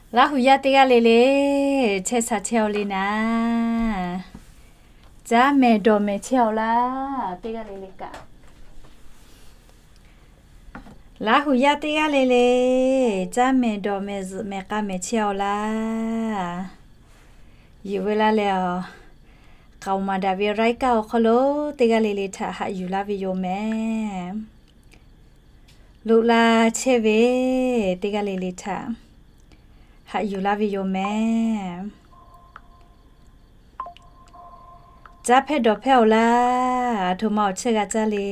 Laˇ hu yaˇ teˇ g'aˇ le le, chehˇ sha chehˇ-aw le naˍ. Caˇ mehˍ dawˬ mehˍ chehˇ-aw laˇ, teˇ g'aˇ le le kaꞈ. Laˇ hu yaˇ teˇ g'aˇ le le, caˇ mehˍ dawˬ mehˍ zuhꞈ mehˍ k'a mehˍ chehˇ-aw laˇ. Yuˬ veu laˇ leh awˬ, k'aoˍ maˍ daꞈ ve รายการ awˬ hk'aw lo teˇ g'aˇ le le htaꞈ haꞈ yuˬ laˇ ve yoˬ mehˍ. Loꞈ la chehˇ ve teˇ g'aˇ le le htaꞈ haꞈ yuˬ laˇ ve yoˬ mehˍ. Caˇ hpehˇ dawˬ hpehˇ-aw laˇ, aˬ htoꞈ ma awˬ chehˇ g'a caˇ le.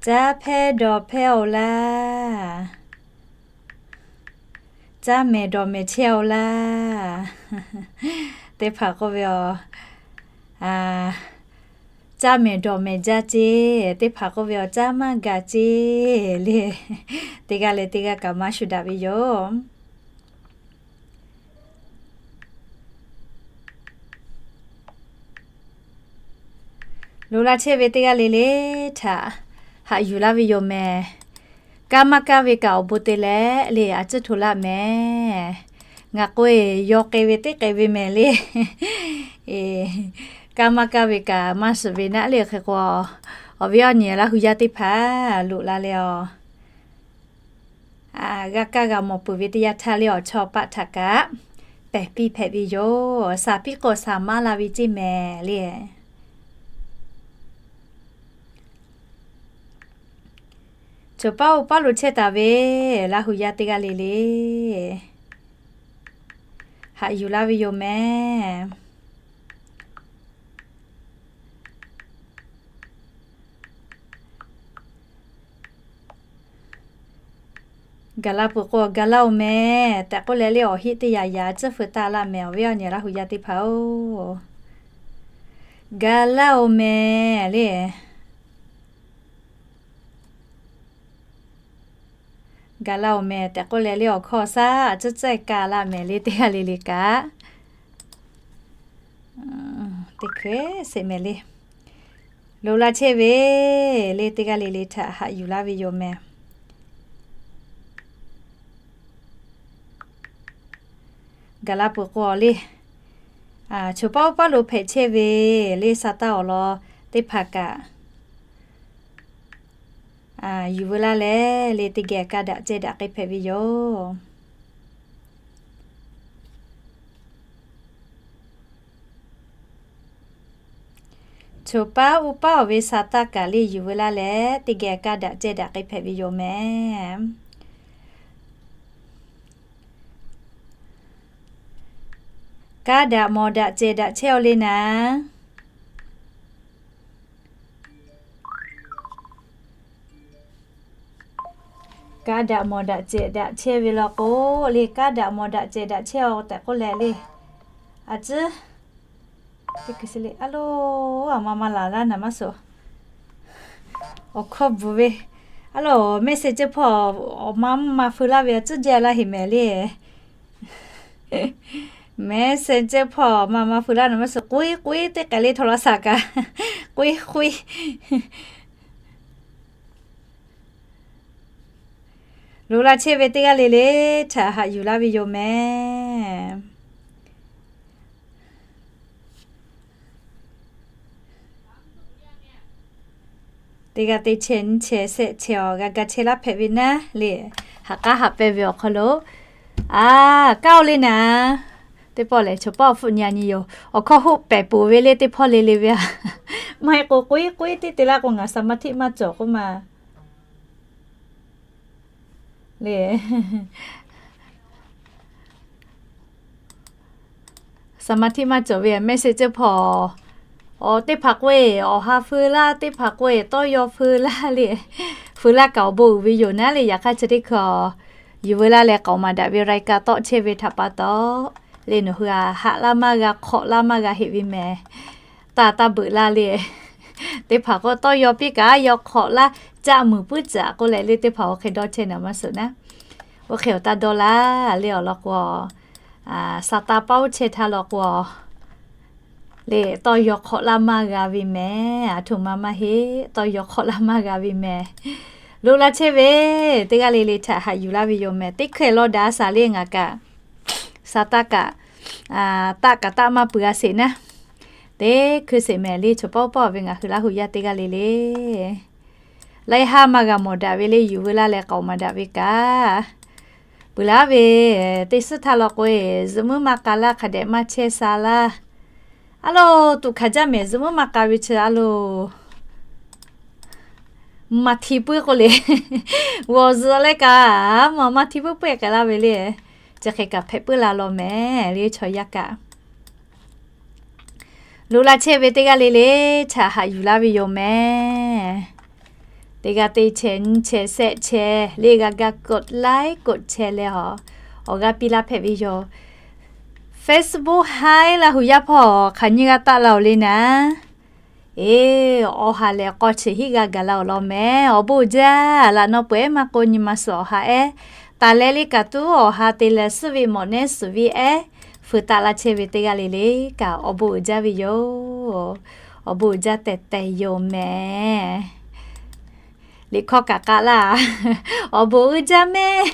Caˇ hpehˇ dawˬ hpehˇ-aw laˇ. Caˇ mehˍ dawˬ mehˍ chehˇ-aw laˇ. Teˇ hpaˍ k'oˆ ve awˬ, caˇ mehˍ dawˬ mehˍ jaˇ ceˇ. Teˇ hpaˍ k'oˆ ve awˬ caˇ maˇ gaˬ ceˇ le. Teˇ g'aˇ leh teˇ g'aˇ kaꞈ maˇ shuˍ daꞈ ve yoˬ. Loꞈ la chehˇ ve teˇ g'aˇ le le htaꞈ haꞈ yuˬ laˇ ve yoˬ mehˍ. Kaˇ maˇ kaˇ ve kaꞈ awˬ bon te leh le, a ciˉ htoꞈ laˇ mehˍ. Ngaˬ k'oˆ-e, yaw k'ai ve teˇ k'ai ve mehˍ le. Kaˇ maˇ kaˇ ve kaꞈ maˇ suhˍ ve naˆ le hk'e k'o, awˬ viˉ awˬ nyi Laˇ hu yaˇ teˇ hpaˍ loꞈ la leh awˬ, g'a kaˇ g'a mawˬ peuˬ ve teˇ yanˇ htaˇ le, awˬ chawˇ paˆ htaꞈ kaꞈ pehˬ piˇ hpehꞈ ve yoˬ. Saˍ piˇ k'o saˍ maˇ la ve ceˇ mehˍ le. Choˬ paˉ oˇ paˉ lo chehˇ taˍ ve Laˇ hu yaˇ teˇ g'aˇ le le, haꞈ yuˬ laˇ ve yoˬ mehˍ. Gaˬ la peuˬ k'o gaˬ laˇ-oˬ mehˍ tehꞈ k'oˆ leh le, awˬ heˆ teˇ yaꞈ yaꞈ ciˉ feu taˇ laˇ mehˍ, awˬ viˉ awˬ nyi Laˇ hu yaˇ teˇ hpaˍ-oˬ. Gaˬ laˇ-oˬ mehˍ le. Gaˬ laˇ-oˬ mehˍ tehꞈ k'oˆ leh le, awˬ hkawˇ awˬ shaˉ a ciˉ cehˇ ka laˇ mehˍ le, teˇ g'aˇ le le kaꞈ. Teˇ hkui sheˍ mehˍ le. Loꞈ la chehˇ ve le, teˇ g'aˇ le le htaꞈ haꞈ yuˬ laˇ ve yoˬ mehˍ. Gaˬ la peuˬ k'o le, choˬ paˉ oˇ paˉ lo hpehꞈ chehˇ ve le, sa taˇ awˬ lawn teˇ hpaˍ kaꞈ yuˬ veu laˇ leh le, teˇ geh ka daꞈ ceh daꞈ k'ai hpehꞈ ve yoˬ. Choˬ paˉ oˇ paˉ awˬ ve sa taˇ kaꞈ le yuˬ veu laˇ leh, teˇ geh ka daꞈ ceh daꞈ k'ai hpehꞈ ve yoˬ mehˍ. Ka daꞈ mawˬ daꞈ ceh daꞈ chehˇ-aw le naˍ. Ka daꞈ mawˬ daꞈ ceh daꞈ chehˇ ve law k'o le, ka daꞈ mawˬ daꞈ ceh daꞈ chehˇ-aw tehꞈ k'oˆ leh le, a ciˉ teˇ hkui sheˍ le, a loˬ, a ma ma laˬ laˇ naˍ maˇ suhˍ. Awˬ hkawˇ bvuhˬ ve, a loˬ, mehˆ shehˍ ceuˇ hpawˇ awˬ ma mvuhˇ ma feu laˇ ve a ciˉ jaˇ laˇ heˍ mehˍ le. Mehˆ shehˍ ceuˇ hpawˇ awˬ ma ma feu laˇ naˍ maˇ suhˍ, k'oˆ-e k'oˆ-e teˇ k'ai le htaw la shaˍ kaꞈ, k'oˆ-e k'oˆ-e. Loꞈ la chehˇ ve teˇ g'aˇ le le htaꞈ haꞈ yuˬ laˇ ve yoˬ mehˍ. Teˇ g'aˇ teˇ chehˇ nyiˇ chehˇ shehˆ chehˇ awˬ g'a ga chehˇ laˇ hpehꞈ ve naˉ le, haꞈ k'aˉ haꞈ pehˇ ve awˬ hk'aw lo, a, kaˇ-oˬ le naˍ. Teˇ pawˆ lehˬ, choˬ pawˆ awˬ hpfuhˆ nyi a nyi yoˬ. Awˬ hkawˇ hoˆ pehˍ peuˬ ve le, teˇ hpawˇ le le ve a. Maˇ heˆ k'o k'oˆ-e k'oˆ-e teˇ te laˇ k'o, ngaˬ สมาธิ maˇ cawˬ k'oˆ ma le. สมาธิ maˇ cawˬ ve mehˆ shehˍ ceuˇ hpawˇ, awˬ teˇ hpaˍ k'oˆ-e awˬ ha feu laˇ, teˇ hpaˍ k'oˆ-e tawˇ yaw feu laˇ le. Feu laˇ kaꞈ awˬ bon uiˍ ve yoˬ naˉ le. Yaꞈ hk'aˇ chi teˇ hkui yuˬ veu laˇ leh k'aoˍ maˍ daꞈ ve รายการ tawˆ chehˇ ve htaꞈ pa taw le, nawˬ hui a haꞈ laˇ maˇ g'a, hk'awꞈ laˇ maˇ g'a heˆ ve mehˍ. Taˇ taˇ beuꞈ laˇ le. Teˇ hpaˍ k'o tawˇ yaw piˇ kaꞈ yaw hk'awꞈ laˇ, caˆ muiˬ puiˉ caꞈ k'oˆ leh le, teˇ hpaˍ oˇ hk'e dawˇ chehˇ naˍ maˇ suhˍ naˉ. Oˇ hk'e awˬ taˇ dawˇ laˇ le. Awˬ lawn k'o, a, sa taˇ paˉ oˇ chehˇ htaˇ law k'o le, tawˇ yaw hk'awꞈ laˇ maˇ g'a ve mehˍ. A htoꞈ ma maˇ heˆ, tawˇ yaw hk'awꞈ laˇ maˇ g'a ve mehˍ. Loꞈ la chehˇ ve teˇ g'aˇ le le htaꞈ haꞈ yuˬ laˇ ve yoˬ mehˍ. Teˇ hkui law daꞈ a shaˍ le ngaˬ kaꞈ, shaˍ taˇ kaꞈ, taˆ kaꞈ taˆ maˇ peuˬ a sheˍ naˉ. Teˇ hkui sheˍ mehˍ le chaw paˆ uˉ paˆ ve ngaˬ hui Laˇ hu yaˇ teˇ g'aˇ le le, laiˉ haˉ maˇ g'a mawˬ daꞈ ve le yuˬ veu laˇ leh k'aoˍ maˍ daꞈ ve kaꞈ, peuˬ laˇ ve teˇ suhˉ htaˇ law k'o-e, zuhꞈ muiˉ maˇ k'a laˇ, hk'a dehꞈ maˇ chehˇ sha laˇ. A loˬ, tuꞈ hkanˍ jaˇ mehˍ, zuhꞈ muiˉ maˇ k'a ve chi a loˬ, maˇ hti puiˉ k'oˆ le. G'awˬ zuhꞈ leh kaꞈ, maˇ maˇ hti puiˉ puiˉ k'ai laˇ ve le. Chi hk'e kaꞈ hpehꞈ puiˉ la law mehˍ le chaw yaˇ kaꞈ. Loꞈ la chehˇ ve teˇ g'aˇ le le htaꞈ haꞈ yuˬ laˇ ve yoˬ mehˍ. Teˇ g'aˇ teˇ chehˇ nyiˇ chehˇ shehˆ chehˇ le g'a ga กดไลค์ กดแชร์ leh a, awˬ g'aˇ piˇ laˇ hpehꞈ ve yoˬ. Facebook haiˉ Laˇ hu yaˇ hpawˇ hk'aˬ nyiˇ g'aˇ taˆ la-oˬ le naˉ. Eˬ, awˬ ha lehˬ k'aw chi hiˆ g'a gaˬ la-oˬ law mehˍ. Awˬ bon uiˍ jaˇ laꞈ naw peuˬ ehˉ maˇ k'o nyi ma suhˍ awˬ ha ehˉ, taˍ leh le kaꞈ tuˉ awˬ ha te leh suhˉ ve mawꞈ nehˉ suhˍ ve ehˉ, feu taˆ laˇ chehˇ ve teˇ g'aˇ le le kaꞈ awˬ bon uiˍ jaˇ ve yoˬ. Awˬ bon uiˍ jaˇ tehˬ tehˬ yoˬ mehˍ. Liꞈ hkawˇ kaꞈ k'aˆ laˇ, awˬ bon uiˍ jaˇ mehˍ.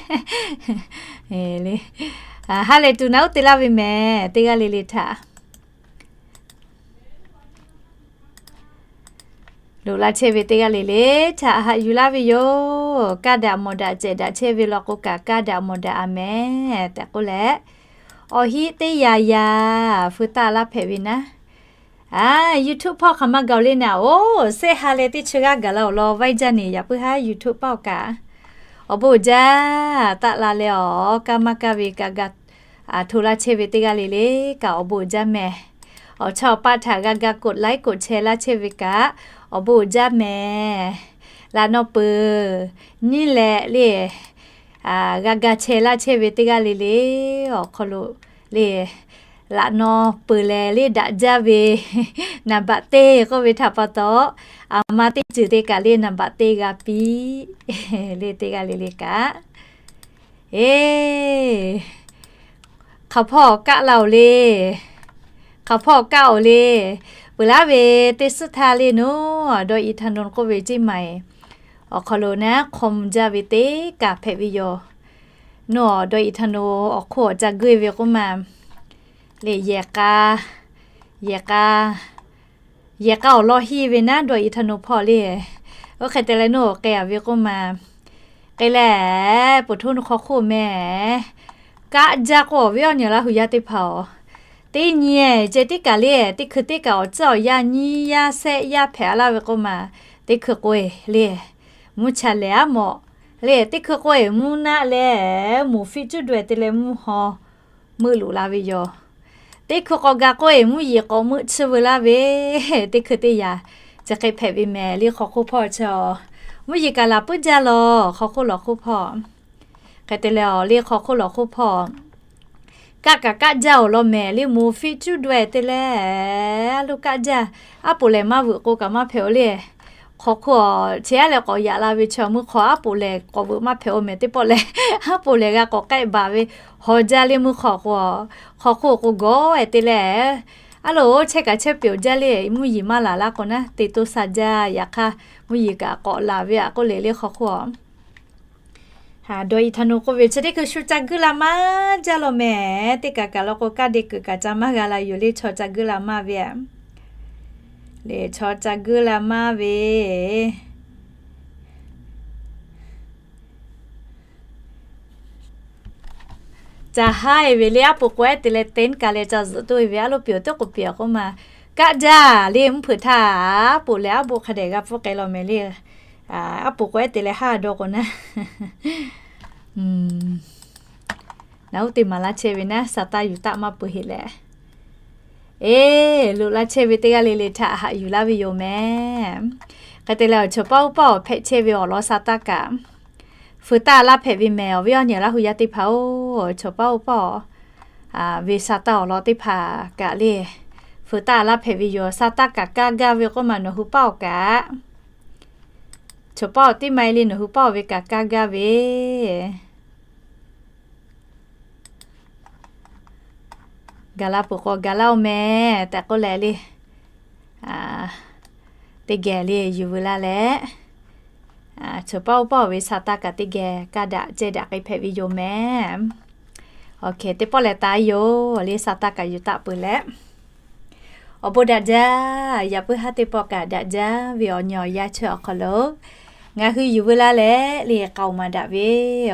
Ha lehˬ tuˬ naˉ uˉ te laˇ ve mehˍ teˇ g'aˇ le le htaꞈ. Loꞈ la chehˇ ve teˇ g'aˇ le le htaꞈ haꞈ yuˬ laˇ ve yoˬ. Kaˇ daꞈ mawˬ daꞈ cehˬ daꞈ chehˇ ve law k'o kaꞈ kaˇ daꞈ mawˬ daꞈ a mehˍ tehꞈ k'oˆ leh, awˬ hiˆ teˇ yaꞈ yaꞈ feu taˆ laˇ hpehꞈ ve naˉ. YouTube hpawˇ hk'aˬ ma gaˬ-oˬ le naˉ. Oˬ, sehˆ ha leh teˇ chi g'aˇ gaˬ la-oˬ law vaiˇ jaˇ ne yaꞈ puiˉ haˉ YouTube paˆ-oˬ kaꞈ, awˬ bon uiˍ jaˇ taˆ la leh awˬ kaˇ maˇ kaˇ ve kaꞈ ga hto laˇ chehˇ ve teˇ g'aˇ le le kaꞈ awˬ bon uiˍ jaˇ mehˍ. Awˬ chawˇ awˬ paˆ htaꞈ g'a ga กดไลค์ กดแชร์ laˇ chehˇ ve kaꞈ awˬ bon uiˍ jaˇ mehˍ. Laꞈ naw peuˬ nyiˇ leh le g'a ga chehˇ laˇ chehˇ ve teˇ g'aˇ le le awˬ hk'aw lo le, laꞈ naw peuˬ lehˬ le daꞈ jaˇ ve naˍ baꞈ teˇ k'oˆ ve htaꞈ pa taw, aˬ ma teˇ ceuˬ te kaꞈ le naˍ baꞈ teˇ g'a piˇ le teˇ g'aˇ le le kaꞈ. Eˬ, hk'aˬ hpawˇ kaˆ la-oˬ le. Hk'aˬ hpawˇ kaˆ-oˬ le. Peuˬ laˇ ve teˇ suhˉ htaˇ le naˉ, dawˇ i htaˇ naw k'oˆ ve ceˇ maˬ-eˬ awˬ hk'aw lo naˉ hk'aw mvuh jaˇ ve teˇ kaˬ hpehꞈ ve yoˬ. Naw dawˇ i htaˇ naw awˬ hk'oˆ awˬ ca geuˆ ve k'oˆ ma le, yehˬ k'a, yehˬ k'a yehˬ k'a awˬ lawn hiˇ ve naˉ dawˇ i htaˇ naw hpawˇ le. Oˇ hk'e te leh naw awˬ k'ai-a ve k'oˆ ma, k'ai leh, poˬ htoˇ naw hk'aw hk'oˆ mehˍ, kaˆ jaˇ k'o awˬ viˉ awˬ nyi Laˇ hu yaˇ teˇ hpaˍ-oˬ, teˇ nyi ceh tiˉ kaˬ le, teˇ hkui teˇ kaˬ awˬ tcuhˉ awˬ yaˇ nyiˇ yaˇ shehˆ yaˇ hpehꞈ laˇ ve k'oˆ ma, teˇ hkui k'o-e le, mvuhˇ cha lehˬ aˉ mawꞈ le, teˇ hkui k'o-e mvuhˇ naˆ leh moˍ fiˇ cuˉ daweh te leh mvuhˇ haw meuˆ loꞈ la ve yoˬ. Teˇ hkui k'awꞈ gaˬ k'o-e mvuhˇ yeˬ k'awꞈ meuˆ chiˇ veu laˇ ve, teˇ hkui teˇ yaꞈ chi hk'e hpehꞈ ve mehˍ le hk'aw hk'oˆ hpawˇ chi-a. Mvuhˇ yeˬ kaꞈ laˬ puiˉ jaˇ law hk'aw hk'oˆ lawˬ hk'oˆ hpawˇ. Hk'e te leh awˬ le hk'aw hk'oˆ lawˬ hk'oˆ hpawˇ kaˆ kaꞈ kaˆ jaˇ-oˬ law mehˍ le, moˍ fiˇ cuˉ daweh te leh a lo kaˆ jaˇ. Aˉ poꞈ lehˬ maˇ veuꞈ k'o kaꞈ maˇ hpehꞈ-oˬ le. Hk'aw hk'oˆ-a, chi aˉ leh k'awꞈ yaꞈ la ve chi mvuhˇ hk'aw aˉ poꞈ lehˬ k'awꞈ veuꞈ maˇ hpehꞈ-oˬ mehˍ teˇ pawˆ leh, aˉ poꞈ lehˬ g'a k'awꞈ k'ehˆ baˬ ve haw jaˇ le mvuhˇ hk'aw k'o, hk'aw hk'oˆ k'o gawˬ-e te leh, aˉ lo chehˇ kaꞈ chehˇ peuˬ-oˬ jaˇ le, mvuhˇ yeˬ maˇ laˬ laˇ k'o naˉ te toˇ sha jaˇ. Yaꞈ hk'aˇ mvuhˇ yeˬ kaꞈ k'awꞈ laˬ ve a k'oˆ le le hk'aw hk'oˆ-a. Dawˇ i htaˇ naw k'oˆ ve chi teˇ hkui shu ca guiˇ la maˇ jaˇ law mehˍ. Teˇ kaˬ kaˬ law k'o kaˇ de kuiˬ kaꞈ ca maˇ g'a la yoˬ le, chaw ca guiˇ la maˇ ve a. Lehˬ chaw ca guiˇ la maˇ ve ca haˉ-e ve le, aˉ poꞈ k'o ehˉ te leh tenˉ kaˬ leh ca zuhꞈ toˇ-e ve a lo pyeˬ teˇ k'oˍ pyeˬ k'oˆ ma, kaˆ jaˇ le mvuhˇ hpeuꞈ htaˇ, aˉ poꞈ lehˬ aˉ poꞈ hk'a dehꞈ g'a pfuhˇ k'ai law mehˍ le. Aˉ poꞈ k'o ehˉ te leh haˉ dawˇ k'o naˉ, naˉ uˉ te maˍ laˇ chehˇ ve naˉ, sa taˇ yuˬ taˆ maˇ peuˬ heˆ leh. Eˬ, loꞈ la chehˇ ve teˇ g'aˇ le le htaꞈ haꞈ yuˬ laˇ ve yoˬ mehˍ. Hk'e te leh awˬ chawˬ paˆ uˉ paˆ awˬ hpehꞈ chehˇ ve awˬ lawn sa taˇ kaꞈ feu taˆ laˇ hpehꞈ ve mehˍ. Awˬ viˉ awˬ nyi Laˇ hu yaˇ teˇ hpaˍ-oˬ, awˬ chawˬ paˆ uˉ paˆ ve sa taˇ awˬ lawn teˇ hpaˍ kaꞈ le, feu taˆ laˇ hpehꞈ ve yoˬ. Sa taˇ kaꞈ kaˇ gaˇ ve k'oˆ ma nawˬ hui paˆ-oˬ kaꞈ, chawˬ paˆ awˬ tiˉ ma-e le nawˬ hui paˆ-oˬ ve kaꞈ kaˇ gaˇ ve gaˬ la peuˬ k'o gaˬ laˇ-oˬ mehˍ tehꞈ k'oˆ leh le, teˇ geh le yuˬ veu laˇ leh, Chawˬ paˇ oˇ paˇ ve sa taˇ kaꞈ teˇ geh ka daꞈ ceh daꞈ k'ai hpehꞈ ve yoˬ mehˍ. Teˇ pawˆ leh taˍ yoˬ le, sa taˇ kaꞈ yuˬ taˆ peuˬ leh, awˬ bon daꞈ jaˇ. Yaꞈ puiˉ haˉ teˇ pawˆ kaꞈ daꞈ jaˇ ve awˬ nyi awˬ yanˇ chi awˬ hk'aw lo ngaˬ hui yuˬ veu laˇ leh le k'aoˍ maˍ daꞈ ve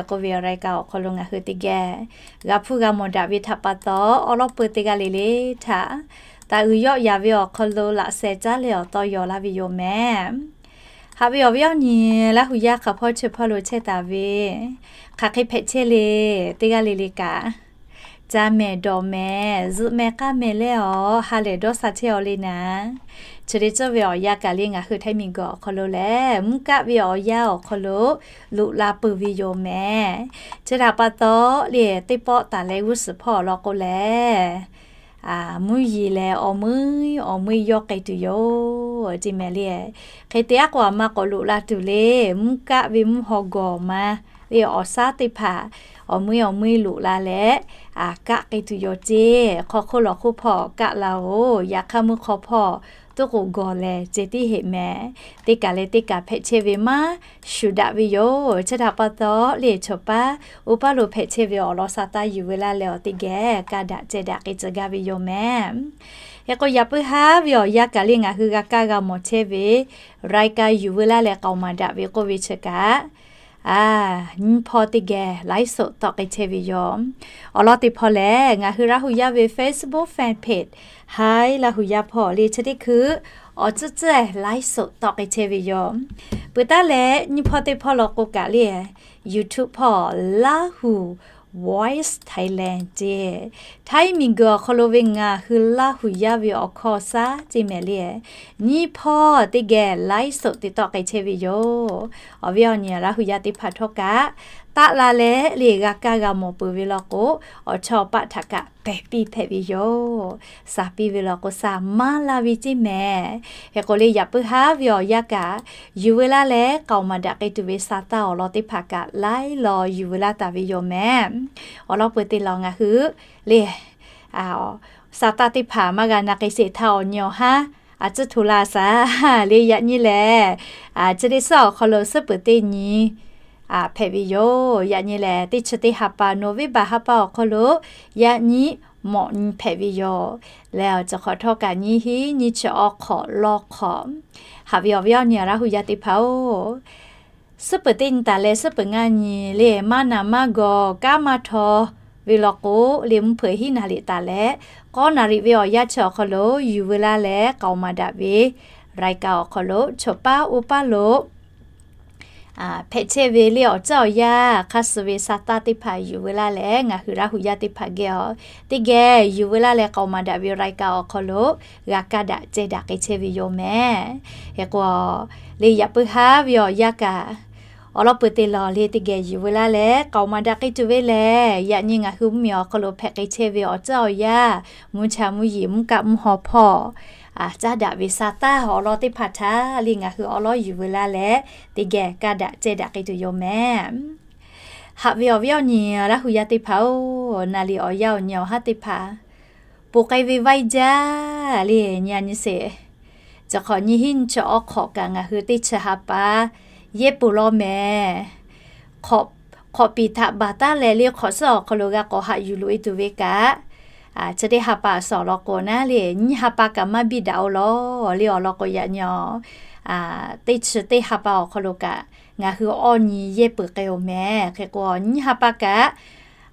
k'oˆ ve awˬ รายการ awˬ hk'aw lo ngaˬ hui teˇ geh g'a hpuˇ g'a mawˬ daꞈ ve htaꞈ pa taw, awˬ lawn peuˬ teˇ g'aˇ le le htaꞈ taˍ uiˍ yawˆ yaˍ ve awˬ hk'aw lo laꞈ sheh caˉ leh awˬ tawˇ yaw laˇ ve yoˬ mehˍ. Haꞈ ve awˬ viˉ awˬ nyi Laˇ hu yaˇ hk'aˬ hpawˇ chi hpawˇ lo chehˇ taˍ ve, hk'aˬ hk'e hpehꞈ chehˇ le, teˇ g'aˇ le le kaꞈ, ca mehˍ dawˬ mehˍ zuhꞈ mehˍ k'aˇ mehˍ leh awˬ ha lehˬ dawˇ sha chehˇ aw le naˍ. Chi te cawˇ ve awˬ yanˇ kaꞈ le ngaˬ hui Htaiˇ miˬguiˬ awˬ hk'aw lo lehˬ, mvuhˇ kaˆ ve awˬ yanˇ awˬ hk'aw lo loꞈ la peuˬ ve yoˬ mehˍ. Chi htaꞈ pa taw le, teˇ pawˆ taˍ leh g'uˇ suhˍ hpawˇ awˬ lawn k'o lehˬ, mvuhˇ yeˬ leh awˬ meuˇ awˬ meuˇ yawˇ k'ai tuˬ yoˬ ce mehˍ le. Hk'e te aˉ k'o, aˬ ma k'awꞈ loꞈ la tuˬ le, mvuhˇ kaˆ ve mvuhˇ haw gawˬ ma le awˬ shaˉ teˇ hpaˍ awˬ meuˇ awˬ meuˇ loꞈ la leh, kaˆ k'ai tuˬ yoˬ ce. Hk'aw hk'oˆ lawˬ hk'oˆ hpawˇ kaˆ la-oˬ, yaꞈ hk'aˇ meuˇ hk'aw hpawˇ toˇ k'oˍ gawˬ lehˬ ce tiˉ heˆ mehˍ. Teˇ kaˬ leh teˇ kaˬ hpehꞈ chehˇ ve maˇ shuˍ daꞈ ve yoˬ. Chi htaꞈ pa taw le, chawˬ paˇ oˇ paˇ lo hpehꞈ chehˇ ve awˬ lawn sa taˇ yuˬ veu laˇ leh awˬ teˇ geh ka daꞈ ceh daꞈ k'ai tcuh gaˇ ve yoˬ mehˍ. Hk'e k'o, yaꞈ puiˉ haˉ ve awˬ yanˇ kaꞈ le ngaˬ hui g'a kaˇ g'a mawˬ chehˇ ve รายการ yuˬ veu laˇ leh k'aoˍ maˍ daꞈ ve k'oˆ ve chi kaꞈ, nyiˇ hpawˇ teˇ geh ไลฟ์สด tawˆ k'ai chehˇ ve yoˬ. Awˬ lawn teˇ hpawˇ lehˬ, ngaˬ hui Laˇ hu yaˇ ve Facebook fan page Htaiˇ Laˇ hu yaˇ hpawˇ le chi teˇ hkui awˬ tcuhˉ tcuhˉ ไลฟ์สด tawˆ k'ai chehˇ ve yoˬ. Peuˬ taˉ leh nyiˇ hpawˇ teˇ hpawˇ law k'o kaꞈ le, YouTube hpawˇ Laˇ hu Voice Thailand ce, Htaiˇ miˬguiˬ awˬ hk'aw lo ve ngaˬ hui Laˇ hu yaˇ ve awˬ hkawˇ shaˉ ce mehˍ le, nyiˇ hpawˇ teˇ geh ไลฟ์สด te tawˆ k'ai chehˇ ve yoˬ. Awˬ viˉ awˬ nyi Laˇ hu yaˇ teˇ hpaˍ htawˇ kaꞈ, taˆ la leh le g'a kaˇ g'a mawˬ peuˬ ve law k'o, awˬ chawˇ paˆ htaꞈ kaꞈ pehˬ piˇ hpehꞈ ve yoˬ. Saˍ piˇ ve law k'o, saˍ maˇ laˇ ve ce mehˍ. Hk'e k'o le, yaꞈ puiˉ haˉ ve awˬ yanˇ kaꞈ yuˬ veu laˇ leh k'aoˍ maˍ daꞈ k'ai tuˬ ve sa taˇ awˬ lawn teˇ hpaˍ kaꞈ laiˉ law yuˬ veu laˇ taˍ ve yoˬ mehˍ. Awˬ lawn peuˬ te lawˬ ngaˬ hui le, sa taˇ teˇ hpaˍ maˇ g'a na k'ai sheˍ htaˇ awˬ nyi awˬ haˉ a tcuhˉ hto la shaˍ le. Yaꞈ nyi lehˬ, chi teˇ suhˉ awˬ hk'aw lo suhˉ peuˬ teˇ nyi hpehꞈ ve yoˬ. Yaꞈ nyi lehˬ, teˇ chi teˇ ha pa November ha pa awˬ hk'aw lo yaꞈ nyi mawꞈ nyi hpehꞈ ve yoˬ. Leh awˬ ceuˬ hk'awꞈ htawˇ kaꞈ nyiˇ hinˉ nyiˇ chi awˬ hk'awꞈ law hk'awꞈ. Haꞈ ve awˬ viˉ awˬ nyi Laˇ hu yaˇ teˇ hpaˍ-oˬ, suhˉ peuˬ teˇ nyi taˍ leh suhˉ peuˬ ngaˇ nyi le maˇ naˬ maˇ gawˬ kanˉ maˇ htaw ve law k'o le, mvuhˇ hpeuꞈ hiˉ naˍ riˍ taˍ leh k'awˇ naˍ riˍ ve awˬ yanˇ chi awˬ hk'aw lo yuˬ veu laˇ leh k'aoˍ maˍ daꞈ ve รายการ awˬ hk'aw lo chawˬ paˇ oˇ paˇ lo hpehꞈ chehˇ ve le awˬ ceuˬ awˬ yanˇ hk'a suh ve sa taˇ teˇ hpaˍ yuˬ veu laˇ leh ngaˬ hui Laˇ hu yaˇ teˇ hpaˍ geh awˬ teˇ geh yuˬ veu laˇ leh k'aoˍ maˍ daꞈ ve รายการ awˬ hk'aw lo g'a kaˇ daꞈ ceh daꞈ k'ai chehˇ ve yoˬ mehˍ. Hk'e k'o, le yaꞈ puiˉ haˉ ve awˬ yanˇ kaꞈ awˬ lawn peuˬ te lawˬ le teˇ geh yuˬ veu laˇ leh k'aoˍ maˍ daꞈ k'ai tuˬ ve lehˬ, yaꞈ nyi ngaˬ hui mvuhˇmiˬ awˬ hk'aw lo hpehꞈ k'ai chehˇ ve awˬ ceuˬ awˬ yanˇ, mvuhˇ cha mvuhˇ yeˬ mvuhˇ kaˆ mvuhˇ haw hpawˇ caˉ daꞈ ve sa taˇ awˬ lawn teˇ hpaˍ htaꞈ le ngaˬ hui awˬ lawn yuˬ veu laˇ leh teˇ geh kaˇ daꞈ ceh daꞈ k'ai tuˬ yoˬ mehˍ. Haꞈ ve awˬ viˉ awˬ nyi Laˇ hu yaˇ teˇ hpaˍ-oˬ, naˍ riˍ awˬ yanˇ awˬ nyi awˬ haˉ teˇ hpaˍ ponˬ k'ai ve vaiˇ jaˇ le. Nyi a nyi sheˍ, chi hk'awꞈ nyiˇ hinˉ nyiˇ chi awˬ hk'awꞈ kaꞈ ngaˬ hui teˇ chi ha pa yehˇ peuˬ law mehˍ. Hk'awꞈ piˍ htaꞈ baˬ taˉ leh le hk'awꞈ suhˉ awˬ hk'aw lo g'a k'awꞈ haꞈ yuˬ loꞈ e tuˬ ve kaꞈ, chi teˇ ha pa suhˍ awˬ lawn k'o naˉ le nyiˇ ha pa kaꞈ maˇ biˇ daꞈ-oˬ lawˬ le awˬ lawn k'o, yaꞈ nyi teˇ chi teˇ ha pa awˬ hk'aw lo kaꞈ ngaˬ hui awˇ nyi yehˇ peuˬ k'ai-oˬ mehˍ. Hk'e k'o, nyiˇ ha pa kaꞈ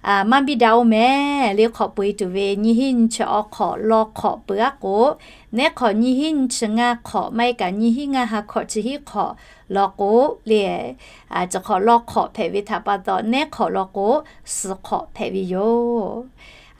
maˇ biˇ daꞈ-oˬ mehˍ le hk'awꞈ peu e tuˬ ve nyiˇ hinˉ nyiˇ chi awˬ hk'awꞈ law hk'awꞈ peuˬ aˉ k'o, neˉ hk'awꞈ nyiˇ hinˉ nyiˇ chi ngaˇ hk'awꞈ maˇ heˆ kaꞈ nyiˇ hinˉ ngaˇ ha hk'awꞈ chi hiˉ hk'awꞈ law k'o le, chi hk'awꞈ law hk'awꞈ hpehꞈ ve htaꞈ pa taw neˉ hk'awꞈ law k'o suhˍ hk'awꞈ hpehꞈ ve yoˬ.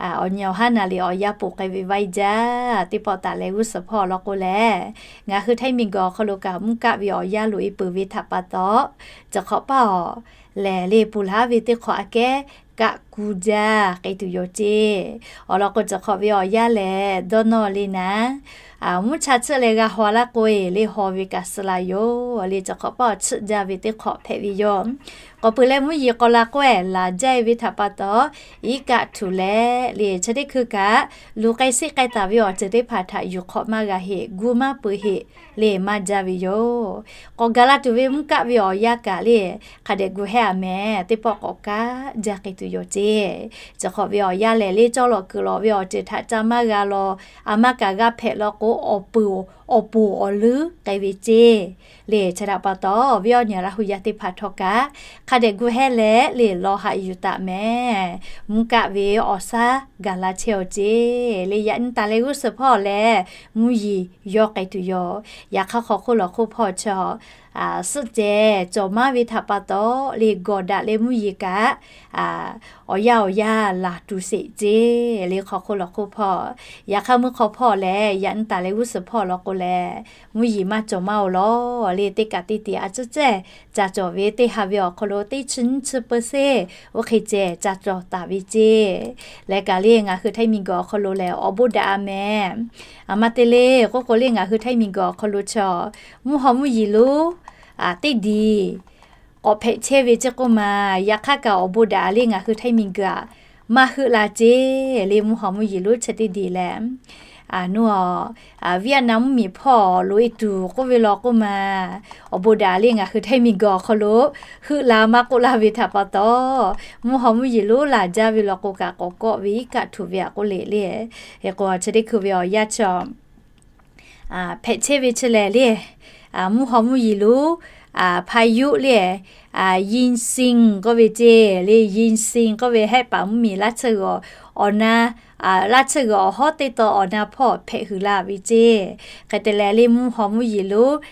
Awˬ nyi awˬ haˉ naˍ riˍ awˬ yanˇ ponˬ k'ai ve vaiˇ jaˇ. Teˇ pawˆ taˍ leh g'uˇ suhˍ hpawˇ awˬ lawn k'o lehˬ, ngaˬ hui Htaiˇ miˬguiˬ awˬ hk'aw lo kaꞈ mvuhˇ kaˆ ve awˬ yanˇ loꞈ e peuˬ ve htaꞈ pa taw, chi hk'awꞈ paˇ awˬ lehˬ le, ponˬ laˬ ve teˇ hk'awꞈ aꞈ kehˉ kaˆ ku jaˇ k'ai tuˬ yoˬ ceˇ. Awˬ lawn k'o, cawˬ hk'awꞈ ve awˬ yanˇ lehˬ dawˇ nawˇ le naˉ, mvuhˇ cha tsuhˆ leh g'a haw laˇ k'oˆ-e le, haw ve kaꞈ suh la yoˬ le. Cawˬ hk'awꞈ paˇ awˬ tsuhˆ jaˇ ve teˇ hk'awꞈ hpehꞈ ve yoˬ. K'awꞈ peuˬ leh mvuhˇ yeˬ k'aw la k'oˆ-e laˬ jaˇ-e ve htaꞈ pa taw, iˉ kaˆ htuꞈ leh le chi teˇ hkui kaꞈ, luˬ k'ai seˆ k'ai taˍ ve awˬ ceuˬ teˇ hpaˍ htaꞈ yuˬ hk'awꞈ maˇ g'a heˆ, gu maˇ peuˬ heˆ le, maˇ jaˇ ve yoˬ. K'awꞈ gaˬ la tuˬ ve mvuhˇ kaˆ ve awˬ yanˇ kaꞈ le, hk'a dehꞈ gu hehˉ-a mehˍ, teˇ pawˆ k'awꞈ kaˆ jaˇ k'ai tuˬ yoˬ ceˇ. Cawˬ hk'awꞈ ve awˬ yanˇ lehˬ le, cawˇ lawꞈ kuiˬ lawꞈ ve awˬ ceuˬ htaꞈ ca maˇ g'a law, a maˇ kaꞈ g'a hpehꞈ law k'o, awˬ peuˬ awˬ ponˬ awˬ leuˉ k'ai ve ceˇ. Le chi htaꞈ pa taw, awˬ viˉ awˬ nyi Laˇ hu yaˇ teˇ hpaˍ htawˇ kaꞈ, hk'a dehꞈ gu hehˉ leh le, law haꞈ yuˬ taˍ mehˍ. Mvuhˇ kaˆ ve awˬ shaˉ gaˬ la chehˇ-aw ceˇ. Le yaꞈ nyi taˍ leh g'uˇ suhˍ hpawˇ lehˬ, mvuhˇ yeˬ yawˇ k'ai tuˬ yoˬ. Yaꞈ hk'aˇ hk'aw hk'oˆ lawˬ hk'oˆ hpawˇ chi suhˆ ceh cawˬ maˇ ve htaꞈ pa taw, le gawˬ daꞈ leh mvuhˇ yeˬ kaꞈ awˬ yanˇ awˬ yanˇ laˬ tuˬ sheˍ ceˇ. Le hk'aw hk'oˆ lawˬ hk'oˆ hpawˇ, yaꞈ hk'aˇ mvuhˇ hk'aw hpawˇ lehˬ, yaꞈ nyi taˍ leh g'uˇ suhˍ hpawˇ law k'o lehˬ, mvuhˇ yeˬ maˇ cawˬ maˇ-oˬ lawˬ. Le teˇ kaꞈ teˇ tiꞈ a ciˉ cehˇ ca cawˬ ve teˇ ha ve awˬ hk'aw lo teˇ chi nyiˇ chi เปอร์เซ็นต์ oˇ hk'e ceh ca cawˬ taˍ ve ceˇ. Leh kaꞈ le ngaˬ hui Htaiˇ miˬguiˬ awˬ hk'aw lo lehˬ, awˬ bon daꞈ-a mehˍ. A ma te le k'oˆ k'o le, ngaˬ hui Htaiˇ miˬguiˬ awˬ hk'aw lo chaw mvuhˇ haw mvuhˇ yeˬ lonˉ teˇ diꞈ k'awꞈ hpehꞈ chehˇ ve ceˇ k'oˆ ma. Yaꞈ hk'aˇ kaꞈ awˬ bon daꞈ le ngaˬ hui Htaiˇ miˬguiˬ aꞈ maˇ heuˆ la ceˇ. Le mvuhˇ haw mvuhˇ yeˬ lonˉ chi teˇ diꞈ lehˬ, a nuˇ a, Vietnam mvuhˇmiˬ hpawˇ loꞈ-e tuˬ k'oˆ ve law k'oˆ ma. Awˬ bon daꞈ le ngaˬ hui Htaiˇ miˬguiˬ awˬ hk'aw lo heuˆ la maˇ k'oˆ laˇ ve htaꞈ pa taw, mvuhˇ haw mvuhˇ yeˬ lonˉ laˬ jaˇ ve law k'o kaꞈ k'awꞈ kawˆ ve iˉ kaˆ htuꞈ ve aꞈ k'oˆ le le. Hk'e k'o chi teˇ hkui ve awˬ yanˇ chaw hpehꞈ chehˇ ve chi lehˬ le, mvuhˇ haw mvuhˇ yeˬ lonˉ พายุ le, Yinxin k'oˆ ve ceˇ. Le Yinxin k'oˆ ve Hehˆ paˍ mvuhˇmiˬ laˇ tsuhˇ g'awˬ awˬ na, laˇ tsuhˇ g'awˬ awˬ hawˉ teˇ taw awˬ na hpawˇ hpehꞈ huiˍ la ve ceˇ. Hk'e te leh le mvuhˇ haw mvuhˇ yeˬ lonˉ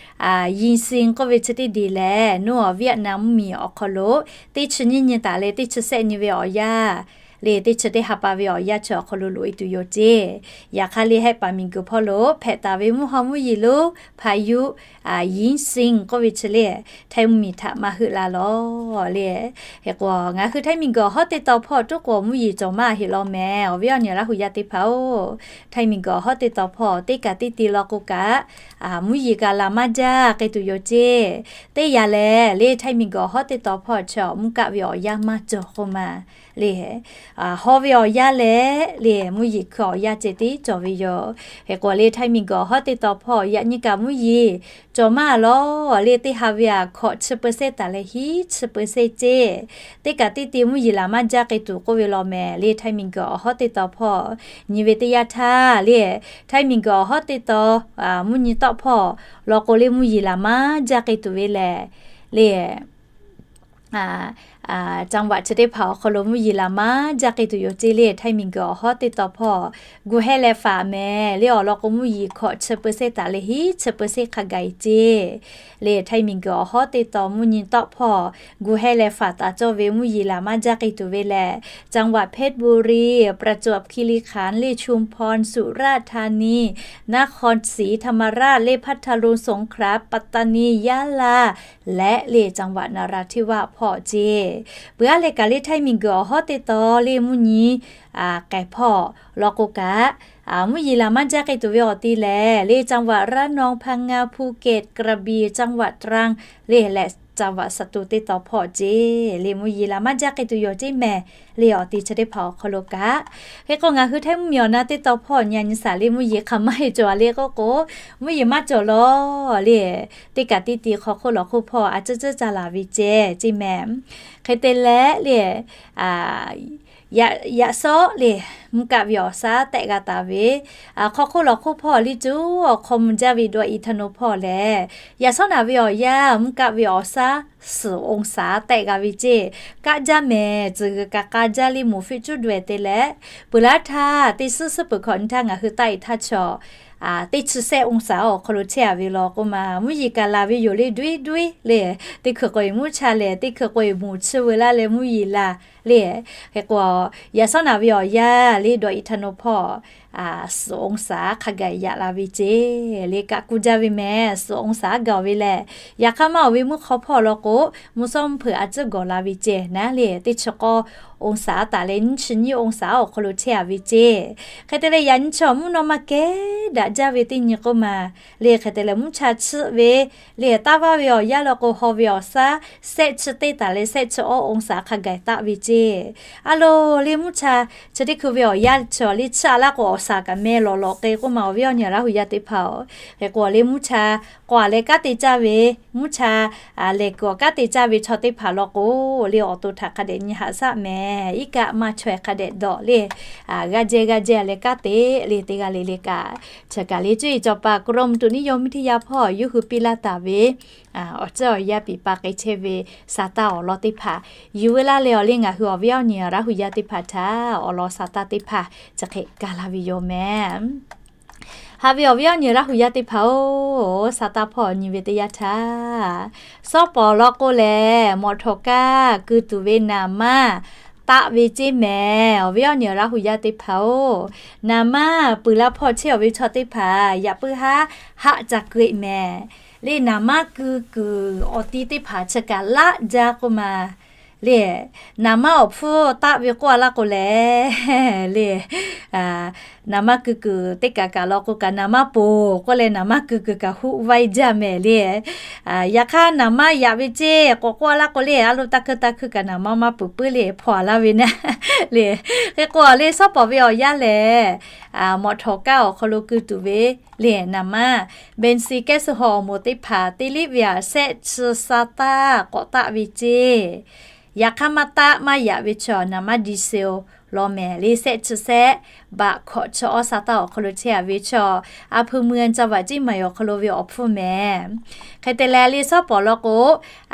Yinxin k'oˆ ve chi teˇ diˬ lehˬ, nuˇ a Vietnam mvuhˇmiˬ awˬ hk'aw lo teˇ chi nyiˇ nyi taˍ leh teˇ chi sehˆ nyi ve awˬ yanˇ le, teˇ chi teˇ ha pa ve awˬ yanˇ chi awˬ hk'aw lo loꞈ-e tuˬ yoˬ ceˇ. Yaꞈ hk'aˇ le Hehˆ paˍ miˬguiˬ hpawˇ lo hpehꞈ taˍ ve mvuhˇ haw mvuhˇ yeˬ lonˉ พายุ Yinxin k'oˆ ve chi le, Htaiˇ mvuhˇmiˬ htaꞈ maˇ heuˆ la lawˬ le. Hk'e k'o ngaˬ hui Htaiˇ miˬguiˬ awˬ hawˉ teˇ taw hpawˇ tuˉ k'o mvuhˇ yeˬ cawˬ maˇ heˆ law mehˍ. Awˬ viˉ awˬ nyi Laˇ hu yaˇ teˇ hpaˍ-oˬ, Htaiˇ miˬguiˬ awˬ hawˉ teˇ taw hpawˇ teˇ kaꞈ teˇ ti law k'o kaꞈ, mvuhˇ yeˬ kaꞈ laˬ maˇ jaˇ k'ai tuˬ yoˬ ceˇ. Teˇ yanˇ lehˬ le Htaiˇ miˬguiˬ awˬ hawˉ teˇ taw hpawˇ chaw mvuhˇ kaˆ ve awˬ yanˇ maˇ cawˬ k'oˆ ma le. Haw ve awˬ yanˇ lehˬ le mvuhˇ yeˬ hkui awˬ yanˇ ceh tiˉ cawˬ ve yoˬ. Hk'e k'o le Htaiˇ miˬguiˬ awˬ hawˉ teˇ taw hpawˇ yaꞈ nyi kaꞈ mvuhˇ yeˬ cawˬ maˇ lawˬ le. Teˇ ha ve aꞈ hkawꞈ chi เปอร์เซ็นต์ taˍ leh hiˉ chi เปอร์เซ็นต์ ceˇ. Teˇ kaꞈ teˇ ti mvuhˇ yeˬ laˬ maˇ jaˇ k'ai tuˬ k'oˆ ve law mehˍ. Le Htaiˇ miˬguiˬ awˬ hawˉ teˇ taw hpawˇ nyi ve teˇ yanˇ htaˇ le, Htaiˇ miˬguiˬ awˬ hawˉ teˇ taw mvuhˇ nyi tawˆ hpawˇ law k'o le mvuhˇ yeˬ laˬ maˇ jaˇ k'ai tuˬ ve lehˬ le จังหวัด chi teˇ hpaˍ awˬ hk'aw lo mvuhˇ yeˬ laˬ maˇ jaˇ k'ai tuˬ yoˬ ceˇ. Le Htaiˇ miˬguiˬ awˬ hawˉ teˇ taw hpawˇ gu hehˉ leh faˍ mehˍ. Le awˬ lawn k'o mvuhˇ yeˬ hkawꞈ chi เปอร์เซ็นต์ taˍ leh hiˉ chi เปอร์เซ็นต์ hk'a gaˬ-e ceˇ. Le Htaiˇ miˬguiˬ awˬ hawˉ teˇ taw mvuhˇ nyi tawˆ hpawˇ gu hehˉ leh faˍ taˍ cawˇ ve mvuhˇ yeˬ laˬ maˇ jaˇ k'ai tuˬ ve lehˬ, จังหวัด เพชรบุรี ประจวบคีรีขันธ์ le ชุมพร สุราษฎร์ธานี นครศรีธรรมราช le พัทลุง สงขลา ปัตตานี ยะลา leh le จังหวัดนราธิวาส hpawˇ ceˇ. Peuˬ-a leh kaꞈ le Htaiˇ miˬguiˬ awˬ hawˉ teˇ taw le mvuhˇ nyi k'ehˬ hpawˇ law k'o kaꞈ, mvuhˇ yeˬ laˬ maˇ jaˇ k'ai tuˬ ve awˬ ti lehˬ le จังหวัดระนอง พังงา ภูเก็ต กระบี่ จังหวัดตรัง le leh จังหวัดสตูล teˇ taw hpawˇ ceˇ. Le mvuhˇ yeˬ laˬ maˇ jaˇ k'ai tuˬ yoˬ ceˇ mehˍ. Le awˬ ti chi teˇ hpaˍ awˬ hk'aw lo kaꞈ, hk'e k'o ngaˬ hui Htaiˇ mvuhˇmiˬ awˬ na teˇ taw hpawˇ nyi a nyi shaˍ le mvuhˇ yeˬ hk'aˬ maˇ heˆ cawˬ-a le k'oˆ k'o, mvuhˇ yeˬ maˇ cawˬ lawˬ le. Teˇ kaꞈ teˇ ti hk'aw hk'oˆ lawˬ hk'oˆ hpawˇ a ciˉ ciˉ ca laˬ ve ceh ceˇ mehˍ. Hk'e te leh le, yaꞈ shawˉ le mvuhˇ kaˆ ve awˬ shaˉ tehˆ g'a taˍ ve, hk'aw hk'oˆ lawˬ hk'oˆ hpawˇ liˇ cuˉ awˬ hk'aw mvuh jaˇ ve dawꞈ i htaˇ naw hpawˇ lehˬ, yaꞈ shawˉ naˍ ve awˬ yanˇ mvuhˇ kaˆ ve awˬ shaˉ suhˍ องศา tehˆ g'a ve ceˇ. Kaˆ jaˇ mehˍ, tcuh g'uiˬ kaꞈ k'a jaˇ le moˍ fiˆ cuˉ daweh te leh, peuˬ laˇ htaˇ teˇ suhˉ suhˉ peuˬ hkawꞈ nyi htaˇ ngaˬ hui taˆ-e htaˇ chaw teˇ chi sehˆ องศา awˬ hk'aw lo chehˇ-a ve law k'oˆ ma. Mvuhˇ yeˬ kaꞈ laˬ ve yoˬ le, doiˉ doiˉ le. Teˇ hkui k'o-e mvuhˇ cha lehˬ, teˇ hkui k'o-e moˍ chiˇ veu laˇ leh mvuhˇ yeˬ laˬ le. Hk'e k'o, yaꞈ shawˉ naˍ ve awˬ yanˇ le dawꞈ i htaˇ naw hpawˇ suhˍ องศา hk'a gaˬ yaꞈ la ve ceˇ. Le kaꞈ kuˬ jaˇ ve mehˍ, suhˍ องศา gaˬ ve lehˬ. Yaꞈ hk'aˇ maˇ awˬ ve mvuhˇ hk'aw hpawˇ law k'o, mvuhˇ shawˉ mvuhˇ hpeuꞈ a tcuhˉ gawˬ la ve ceˇ naˉ le. Teˇ chi k'awˇ องศา taˍ leh nyiˇ chi nyiˇ องศา awˬ hk'aw lo chehˇ a ve ceˇ. Hk'e te leh yaꞈ nyi chi awˬ mvuhˇ naw ma kehˉ daꞈ jaˇ ve teˇ nyi k'oˆ ma le. Hk'e te leh mvuhˇ cha chiˆ ve le, taˇ vaˇ ve awˬ yanˇ law k'o haw ve awˬ shaˉ shehˆ chi teˇ taˍ leh shehˆ chi awˇ องศา hk'a gaˬ taˆ ve ceˇ. A lo le mvuhˇ cha chi teˇ hkui ve awˬ yanˇ chi awˬ le chiˇ a laˇ k'o awˬ shaˍ kaꞈ meh lawꞈ lawꞈ k'e k'oˆ ma awˬ viˉ awˬ nyi Laˇ hu yaˇ teˇ hpaˍ-oˬ. Hk'e k'o awˬ le mvuhˇ cha k'awꞈ leh kanˉ te caˇ ve, mvuhˇ cha lehˬ kuiˬ awˬ kanˉ te caˇ ve chaw teˇ hpaˍ law k'o, le awˬ to htaꞈ hk'a dehꞈ nyi haꞈ shaˆ mehˍ. Iˉ kaˆ maˇ chaweh hk'a dehꞈ dawˬ le, g'aˇ jehˇ g'aˇ jehˇ leh kanˉ te le teˇ g'aˇ le le kaꞈ, chi kaꞈ le cuˇ yiˍ cawˬ paˍ กรมอุตุนิยมวิทยา hpawˇ yawˇ hui piˇ laˇ taˍ ve awˬ ceuˬ awˬ yanˇ piˍ pa k'ai chehˇ ve sa taˇ awˬ lawn teˇ hpaˍ yuˬ ve laˇ leh awˬ le ngaˬ hui awˬ viˉ awˬ nyi Laˇ hu yaˇ teˇ hpaˍ htaꞈ awˬ lawn sa taˇ teˇ hpaˍ chi hk'e ga laˇ ve yoˬ mehˍ. Haꞈ ve awˬ viˉ awˬ nyi Laˇ hu yaˇ teˇ hpaˍ-oˬ, sa taˇ hpawˇ nyi ve teˇ yanˇ htaˇ, shawˉ pawˍ law k'o lehˬ mawꞈ htawꞈ kaˇ keu tuˬ ve naˍ manˇ taˆ ve ceˇ mehˍ. Awˬ viˉ awˬ nyi Laˇ hu yaˇ teˇ hpaˍ-oˬ, naˍ manˇ peuˬ la hpawˇ chehˇ awˬ ve chaw teˇ hpaˍ yaꞈ puiˉ haˉ haˆ ca keu-e mehˍ. Le naˍ manˇ keu kuiˬ awˬ ti teˇ hpaˍ chi kaꞈ laˆ jaˇ k'oˆ ma le, naˍ manˇ awˬ hpfuhˇ taˆ ve k'oˆ a laˇ k'o lehˬ le, naˍ manˇ keu kuiˬ teˇ kaꞈ kaꞈ law k'o kaꞈ naˍ manˇ poˬ k'oˆ leh naˍ manˇ keu kuiˬ kaꞈ huˆ vaiˇ jaˇ mehˍ le. Yaꞈ hk'aˇ naˍ manˇ yaꞈ ve ceˇ k'awꞈ k'oˆ a laˇ k'o le, a lo taˇ hkuiˇ taˇ hkuiˇ kaꞈ naˍ manˇ maˇ peuˬ puiˉ le hpaw a laˇ ve naˉ le. Hk'e k'o le shawˉ pawˍ ve awˬ yanˇ lehˬ, mawꞈ htawꞈ kaˇ awˬ hk'aw lo keu tuˬ ve le naˍ manˇ เบนซิน แก๊สโซฮอล์ awˬ moˍ teˇ hpaˍ teˇ liˆ ve aꞈ shehˆ chi sa taˇ k'awꞈ taˆ ve ceˇ. Yaꞈ hk'aˇ maˇ taˆ maˇ yaꞈ ve chi naˍ manˇ ดีเซล law mehˍ le, shehˆ chi shehˆ baꞈ hkawꞈ chi awˇ sa taˇ awˬ hk'aw lo chehˇ a ve chi, อำเภอเมือง จังหวัดเชียงใหม่ awˬ hk'aw lo ve awˬ hpfuhˇ mehˍ. Hk'e te leh le shawˉ pawˍ law k'o,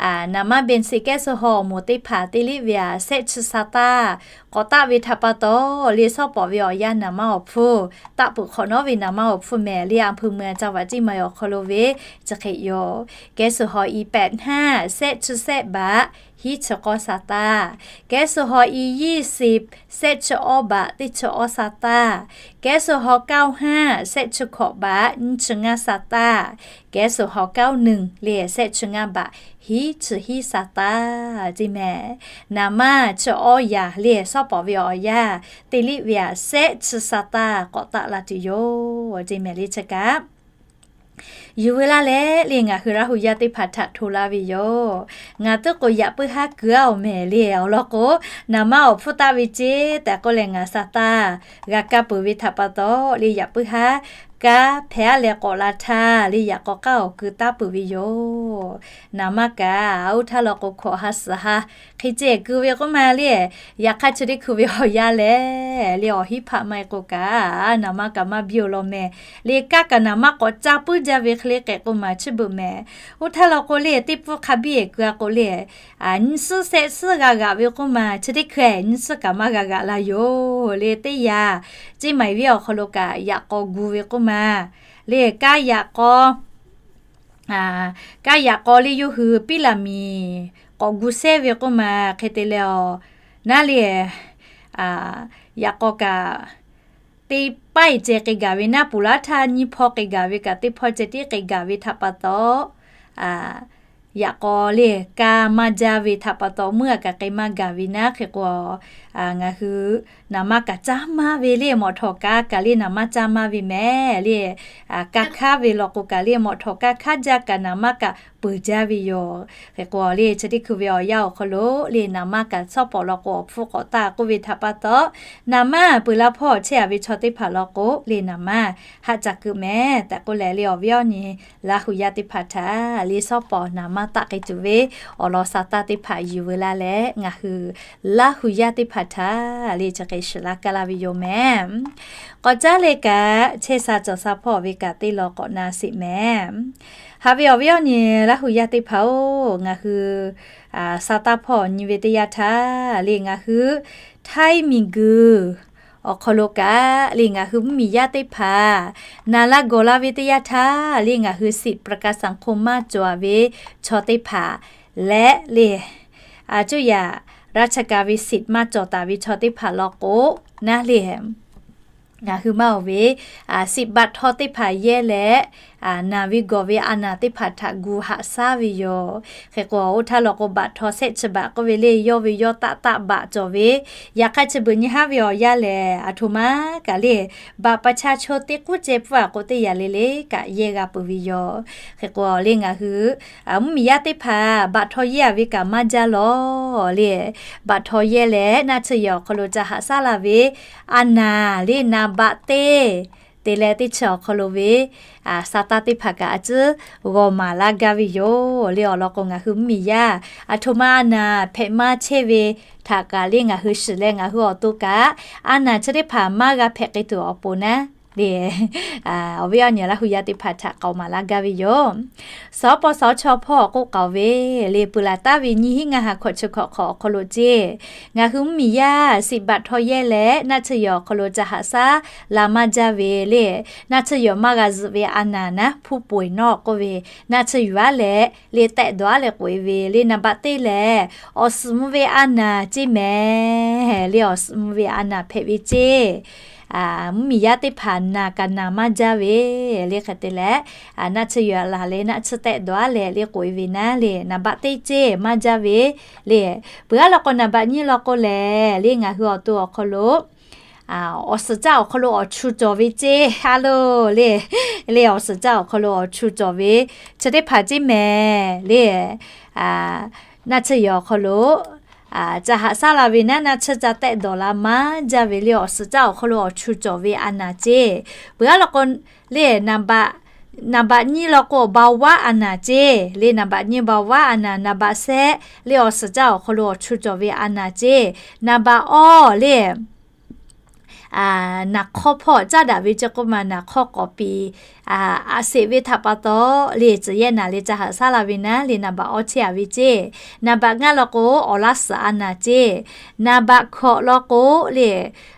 naˍ manˇ เบนซิน แก๊สโซฮอล์ awˬ moˍ teˇ hpaˍ teˇ liˆ ve aꞈ shehˆ chi sa taˇ k'awꞈ taˆ ve htaꞈ pa taw, le shawˉ pawˍ ve awˬ yanˇ naˍ manˇ awˬ hpfuhˇ taˆ peuˬ hk'awꞈ nawˉ ve naˍ manˇ awˬ hpfuhˇ mehˍ le, อำเภอเมือง จังหวัดเชียงใหม่ awˬ hk'aw lo ve chi hk'e yoˬ. แก๊สโซฮอล์ อี แปดห้า shehˆ chi shehˆ baꞈ hiˉ chi k'awˇ sa taˇ, แก๊สโซฮอล์ อี ยี่สิบ shehˆ chi awˇ baꞈ teˇ chi awˇ sa taˇ, แก๊สโซฮอล์ เก้าห้า shehˆ chi hkawꞈ baꞈ nyiˇ chi ngaˇ sa taˇ, แก๊สโซฮอล์ เก้าหนึ่ง le shehˆ chi ngaˇ baꞈ hiˉ chi hiˉ sa taˇ ceˇ mehˍ. Naˍ manˇ chi awˇ yaꞈ le shawˉ pawˍ ve awˬ yanˇ teˇ liˆ ve aꞈ shehˆ chi sa taˇ k'awꞈ taˆ la tuˬ yoˬ ceˇ mehˍ le chi kaꞈ yuˬ veu laˇ leh le ngaˬ hui Laˇ hu yaˇ teˇ hpaˍ htaꞈ hto laˇ ve yoˬ. Ngaˬ teˇ k'o yaꞈ puiˉ haˉ keu-a awˬ mehˍ le awˬ lawn k'o, naˍ manˇ awˬ hpfuhˇ taˆ ve ceˇ tehꞈ k'oˆ leh ngaˬ sa taˇ g'a kaˇ peuˬ ve htaꞈ pa taw le yaꞈ puiˉ haˉ kaˇ hpehꞈ-a leh k'awꞈ la htaˇ le yaꞈ k'aw k'aˉ awˬ keu taˉ peuˬ ve yoˬ. Naˍ manˇ kaꞈ oˇ htaˇ law k'o hkawꞈ ha suhˍ ha hk'e ceh keu ve k'oˆ ma le. Yaꞈ hk'aˇ chi teˇ hkui ve awˬ yanˇ lehˬ le awˬ hinˉ hpaˆ maˇ heˆ k'o kaꞈ naˍ manˇ kaꞈ maˇ biˇ-oˬ law mehˍ. Le kaˇ kaꞈ naˍ manˇ k'awꞈ ca puiˉ jaˇ ve hk'e le k'ehꞈ k'o maˬ chi beuꞈ mehˍ. Oˇ htaˇ law k'o le teˇ pfuhˇ hk'a biˇ-e keu-a k'o le, nyiˇ suhˉ shehˆ suhˉ g'a g'aꞈ ve k'oˆ ma chi teˇ hkui nyiˇ suhˉ kaꞈ maˇ g'a g'aꞈ la yoˬ le. Teˇ yaꞈ ceˇ maˍ viˉ awˬ hk'aw lo kaꞈ yaꞈ k'aw gu ve k'oˆ ma le, kaˇ yaꞈ k'aw kaˇ yaꞈ k'aw le yawˇ hui piˉ laˬ miˬ k'awꞈ gu shehˇ ve k'oˆ ma. Hk'e te leh awˬ naˉ le yaꞈ k'aw kaꞈ teˇ paiˇ ceh k'ai gaˬ ve naˉ, puˍ laˉ htaˇ nyiˇ hpawˇ k'ai gaˬ ve kaꞈ teˇ hpawˇ ceh tiˉ k'ai gaˬ ve htaꞈ pa taw, yaꞈ k'aw le kaˇ maˇ jaˇ ve htaꞈ pa taw meuˇ aꞈ kaꞈ k'ai maˇ gaˬ ve naˉ. Hk'e k'o ngaˬ hui naˍ manˇ kaꞈ caˇ maˇ ve le mawꞈ htawꞈ kaˇ kaꞈ le naˍ manˇ caˇ maˇ ve mehˍ le. Kaˇ hkaˉ ve law k'o kaꞈ le mawꞈ htawꞈ kaˇ hkaˉ jaˇ kaꞈ naˍ manˇ kaꞈ peuˬ jaˇ ve yoˬ. Hk'e k'o le chi teˇ hkui ve awˬ yanˇ awˬ hk'aw lo le naˍ manˇ kaꞈ shawˉ pawˍ law k'o awˬ hpfuhˇ k'awꞈ taˆ k'oˆ ve htaꞈ pa taw, naˍ manˇ peuˬ la hpawˇ chehˇ-a ve chaw teˇ hpaˍ law k'o le naˍ manˇ haˆ ca keu mehˍ tehꞈ k'oˆ leh le awˬ viˉ awˬ nyi Laˇ hu yaˇ teˇ hpaˍ htaꞈ le shawˉ pawˍ naˍ manˇ taˆ k'ai tuˬ ve awˬ lawn sa taˇ teˇ hpaˍ yuˬ veu laˇ leh ngaˬ hui Laˇ hu yaˇ teˇ hpaˍ htaꞈ le chi hk'e shiˍ laˇ kaˇ laˇ ve yoˬ mehˍ. K'awꞈ caˉ leh kaꞈ chehˇ sha cawˬ sha hpawˇ ve kaꞈ teˇ law k'awꞈ na sheˍ mehˍ. Haꞈ ve awˬ viˉ awˬ nyi Laˇ hu yaˇ teˇ hpaˍ-oˬ, ngaˬ hui sa taˇ hpawˇ nyi ve teˇ yanˇ htaˇ le ngaˬ hui Htaiˇ miˬguiˬ awˬ hk'aw lo kaꞈ le ngaˬ hui mvuhˇmiˬ yaˇ teˇ hpaˍ naˍ la gawˬ la ve teˇ yanˇ htaˇ le ngaˬ hui สิทธิ์ประกันสังคม maˇ cawˬ-a ve chaw teˇ hpaˍ leh le, a cuˇ yaꞈ ราชการ ve สิทธิ์ maˇ cawˬ taˍ ve chaw teˇ hpaˍ law k'o naˉ le ngaˬ hui maˇ oˬ ve, siꞈ baꞈ htaw teˇ hpaˍ yehˇ leh, naˬ ve gawˬ ve a naˬ teˇ hpaˍ htaꞈ gu haꞈ shaˉ ve yoˬ. Hk'e k'o, oˇ htaˇ law k'o, baꞈ htaw shehˆ chi baꞈ k'oˆ ve le, yawˇ ve yawˇ taˆ taˆ baꞈ cawˬ ve, yaꞈ hk'aˇ chi beuꞈ nyi haˉ ve awˬ yanˇ lehˬ, aˬ htoꞈ ma kaꞈ le, baꞈ pa cha chaw teˇ k'uˉ ceh pfuhˇ a k'o teˇ yanˇ le le kaꞈ yehˇ g'a peuˬ ve yoˬ. Hk'e k'o le, ngaˬ hui mvuhˇmiˬ yaˇ teˇ hpaˍ baꞈ htaw yehˇ a ve kaꞈ maˇ jaˇ lawˬ le. Baꞈ htaw yehˇ leh naˆ tsuhˇ yehˬ awˬ hk'aw lo ca haꞈ shaˉ la ve a naˬ le, naˍ baꞈ teˇ te leh teˇ chi awˬ hk'aw lo ve Saˍtanˍ teˇ hpaˍ kaꞈ a tcuhˉ g'aw maˍ laˇ gaˇ ve yoˬ le. Awˬ lawn k'o, ngaˬ hui mvuhˇmiˬ yaˇ aˬ htoꞈ ma a naˬ hpehꞈ maˇ chehˇ ve htaꞈ kaꞈ le, ngaˬ hui shiˍ leh ngaˬ hui awˬ to kaꞈ a naˬ chi teˇ hpaˍ maˇ g'a hpehꞈ k'ai tuˬ awˬ pon naˉ le, awˬ viˉ awˬ nyi Laˇ hu yaˇ teˇ hpaˍ htaꞈ k'aoˍ maˍ laˇ gaˇ ve yoˬ. Sawˉ pawˇ sawˉ chaw hpawˇ awˬ k'oˆ k'aoˍ ve le, peuˬ laˬ taˍ ve nyiˇ hinˉ ngaˇ ha hkawꞈ chi hkawꞈ hk'awꞈ awˬ hk'aw lo ceˇ, ngaˬ hui mvuhˇmiˬ yaˇ siꞈ baꞈ htaw yehˇ leh naˆ tsuhˇ yehˬ awˬ hk'aw lo ca haꞈ shaˉ la maˇ jaˇ ve le. Naˆ tsuhˇ yehˬ maˇ g'a zuhꞈ ve a naˬ naˉ, hpu poˍ eˬ nawˇ k'oˆ ve, naˆ tsuhˇ yehˬ aˉ leh le tehˆ dawˬ aˉ leh k'oꞈ e ve le, naˍ baꞈ teˇ lehˬ, awˬ suhˍ mvuh ve a naˬ ceˇ mehˍ le, awˬ suhˍ mvuh ve a naˬ hpehꞈ ve ceˇ. Mvuhˇmiˬ yaˇ teˇ hpaˍ naˬ kaꞈ naˬ maˇ jaˇ ve le. Hk'e te leh, naˆ tsuhˇ yehˬ aˉ laˬ leh naˆ tsuhˇ tehˆ dawˬ aˉ leh le k'oꞈ e ve naˉ le, naˍ baꞈ teˇ ceˇ maˇ jaˇ ve le. Peuˬ aˉ law k'o, naˍ baꞈ nyiˇ law k'o lehˬ le, ngaˬ hui awˬ to awˬ hk'aw lo awˬ suhˍ caˇ awˬ hk'aw lo awˬ chu cawˬ ve ceˇ a lo le. Le awˬ suhˍ caˇ awˬ hk'aw lo awˬ chu cawˬ ve chi teˇ hpaˍ ceˇ mehˍ le. Naˆ tsuhˇ yehˬ awˬ hk'aw lo ca haꞈ shaˉ la ve naˉ, naˆ tsuhˇ ca tehˆ dawˬ la maˇ jaˇ ve le, awˬ suhˍ caˇ awˬ hk'aw lo awˬ chu cawˬ ve a naˬ ceˇ. Peuˬ aˉ law k'o le, naˍ baꞈ nyiˇ law k'o, baoˍ vaˉ a naˬ ceˇ le, naˍ baꞈ nyiˇ baoˍ vaˉ a naˬ, naˍ baꞈ shehˆ le, awˬ suhˍ caˇ awˬ hk'aw lo awˬ chu cawˬ ve a naˬ ceˇ. Naˍ baꞈ awˇ le naˍ hk'awˇ hpawˇ caˉ daꞈ ve ceˇ k'oˆ ma, naˍ hk'awˇ k'awꞈ piˍ a seˍ ve htaꞈ pa taw le, tcuhˬ yehˇ naˬ le ca haꞈ shaˉ la ve naˉ le, naˍ baꞈ awˇ chehˇ a ve ceˇ. Naˍ baꞈ ngaˇ law k'o, awˬ laˇ suhˍ a naˬ ceˇ. Naˍ baꞈ hkawꞈ law k'o le,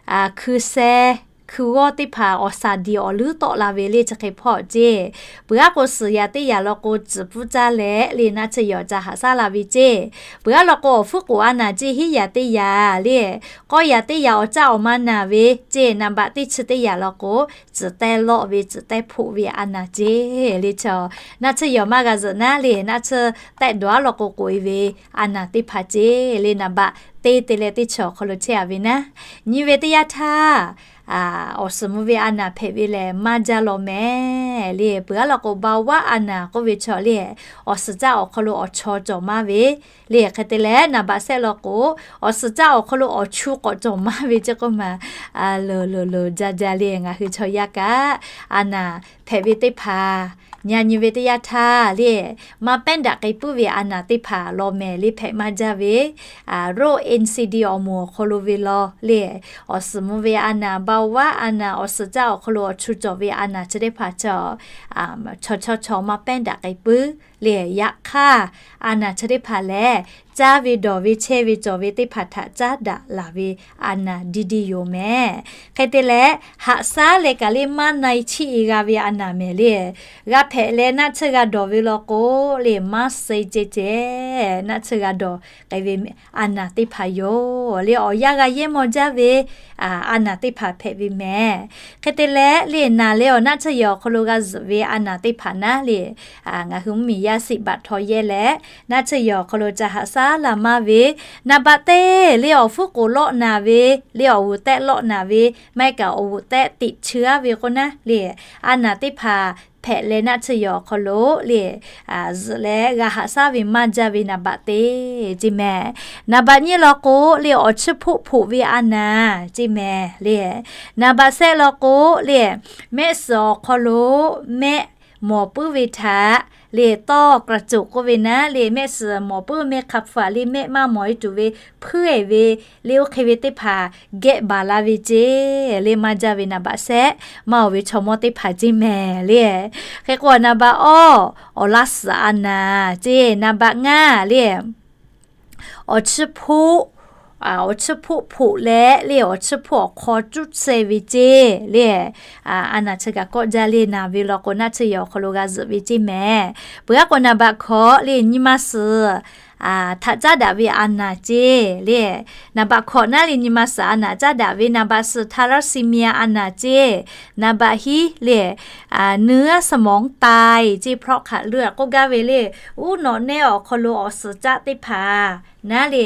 hkui seh hkui g'awˇ teˇ hpaˍ awˬ shaˍ diˍ awˬ leuˉ tawˆ la ve le, chi hk'e hpawˇ ceˇ. Peuˬ aˉ k'o, suhˍ yaˍ teˇ yaꞈ law k'o, tcuhˍ pfuhˇ caˇ leh le, naˆ tsuhˇ yehˬ ca haꞈ shaˉ la ve ceˇ. Peuˬ aˉ law k'o, awˬ hpfuhˇ k'oˍ a naˬ ceˇ, hiˉ yaˍ teˇ yaˬ le, k'awˇ yaˍ teˇ yaˬ awˬ caˇ awˬ ma naˬ ve ceˇ, naˍ baꞈ teˇ chi teˇ yaˬ law k'o, tcuhˍ tehˇ lawˆ ve, tcuhˍ tehˇ hpoˆ ve a naˬ ceˇ le. Chaw naˆ tsuhˇ yehˬ maˇ g'a zuhꞈ naˉ le, naˆ tsuhˇ tehˆ dawˬ aˉ law k'o k'oꞈ e ve a naˬ teˇ hpaˍ ceˇ le. Naˍ baꞈ teˇ te leh teˇ chi awˬ hk'aw lo chehˇ a ve naˉ, nyi ve teˇ yanˇ htaˇ awˬ suhˍ mvuh ve a naˬ hpehꞈ ve lehˬ maˇ jaˇ law mehˍ le. Peuˬ aˉ law k'o, baoˍ vaˉ a naˬ k'oˆ ve chaw le, awˬ suhˍ caˇ awˬ hk'aw lo awˬ chaw cawˬ maˇ ve le. Hk'e te leh, naˍ baꞈ shehˆ law k'o, awˬ suhˍ caˇ awˬ hk'aw lo awˬ chu k'awꞈ cawˬ maˇ ve ceˇ k'oˆ ma, loˬ loˬ loˬ jaˇ jaˇ le. Ngaˬ hui chaw yaˇ kaꞈ a naˬ hpehꞈ ve teˇ hpaˍ, nyi nyi ve teˇ yanˇ htaˇ le, maˇ pehˉ daꞈ k'ai puiˉ ve a naˬ teˇ hpaˍ law mehˍ le, hpehꞈ maˇ jaˇ ve roˆ N C D awˬ moˍ awˬ hk'aw lo ve law le, awˬ suhˍ mvuh ve a naˬ, baoˍ vaˉ a naˬ, awˬ suhˍ caˇ awˬ hk'aw lo awˬ chu cawˬ ve a naˬ chi teˇ hpaˍ chaw, chaw chaw chaw maˇ pehˉ daꞈ k'ai puiˉ le. Yaꞈ hk'aˇ, a naˬ chi teˇ hpaˍ lehˬ, caˇ ve dawˬ ve chehˇ ve cawˬ ve teˇ hpaˍ htaꞈ caˉ daꞈ laˬ ve a naˬ diˇ diˇ yoˬ mehˍ. Hk'e te leh, haꞈ shaˉ leh kaꞈ le maˇ na e chiˇ e g'a ve a naˬ mehˍ le. G'a hpehꞈ leh naˆ tsuhˇ g'a dawˬ ve law k'o le, maˇ suh e ceh ceh naˆ tsuhˇ g'a dawˬ k'ai ve a naˬ teˇ hpaˍ yoˬ le. Awˬ yanˇ g'a yehˇ maw jaˇ ve a naˬ teˇ hpaˍ hpehꞈ ve mehˍ. Hk'e te leh le, naˬ leh awˬ naˆ tsuhˇ yehˬ awˬ hk'aw lo g'a zuhꞈ ve a naˬ teˇ hpaˍ naˉ le, ngaˬ hui mvuhˇmiˬ yaˇ siꞈ baꞈ htaw yehˇ leh, naˆ tsuhˇ yehˬ awˬ hk'aw lo ca haꞈ shaˉ la maˇ ve, naˍ baꞈ teˇ le awˬ hpfuhˇ k'oˍ lawˆ naˬ ve, le awˬ g'uˬ tehˆ lawˆ naˬ ve, maˇ heˆ kaꞈ awˬ g'uˬ tehˆ teꞈ cheu aˉ ve k'o naˉ le, a naˬ teˇ hpaˍ hpehꞈ leh naˆ tsuhˇ yehˬ awˬ hk'aw lo le zuhꞈ leh g'a haꞈ shaˉ ve maˇ jaˇ ve naˍ baꞈ teˇ ceˇ mehˍ. Naˍ baꞈ nyiˇ law k'o le, awˬ chiˇ hpoˆ hpoꞈ ve a naˬ ceˇ mehˍ le. Naˍ baꞈ shehˆ law k'o le, mehˆ suhˍ awˬ hk'aw lo mehˆ mawˬ puiˉ ve htaꞈ le, tawˇ k'aˍ coˍ k'oˆ ve naˉ le, mehˆ suhˍ mawˬ puiˉ mehˆ hk'a hpu aꞈ le, mehˆ maˇ mawˬ e tuˬ ve hpuiˉ e ve le, oˇ hk'e ve teˇ hpaˍ geh baˬ la ve ceˇ le, maˇ jaˇ ve naˍ baꞈ shehˆ maˇ oˬ ve chaw mawˇ teˇ hpaˍ ceˇ mehˍ le. Hk'e k'o, naˍ baꞈ awˇ, awˬ laˇ suhˍ a naˬ ceˇ, naˍ baꞈ ngaˇ le awˬ chiˇ hpoˆ, awˬ chiˇ hpoˆ hpoꞈ leh le, awˬ chiˇ hpoˆ awˬ hk'aw cuˉ tsuhˇ ve ceˇ le. A naˬ chi kaꞈ kawˆ jaˇ le, naˬ ve law k'o naˆ tsuhˇ yehˬ awˬ hk'aw lo g'a zuhꞈ ve ceˇ mehˍ. Peuˬ aˉ k'o, naˍ baꞈ hkawꞈ le nyi ma suhˍ htaꞈ caˉ daꞈ ve a naˍ ceˇ le. Naˍ baꞈ hkawꞈ naˉ le nyi ma suhˍ a naˍ caˉ daꞈ ve, naˍ baꞈ suhˍ thaˍraˍsiˍmiˍ a naˍ ceˇ, naˍ baꞈ hiˉ le, nyiˇ a suhˍ mawˍ taˍ ceˇ, เพราะขาดเลือด k'oˆ gaˇ ve le. Uˉ nawꞈ nehˆ awˬ hk'aw lo awˬ suhˍ caˆ teˇ hpaˍ naˉ le,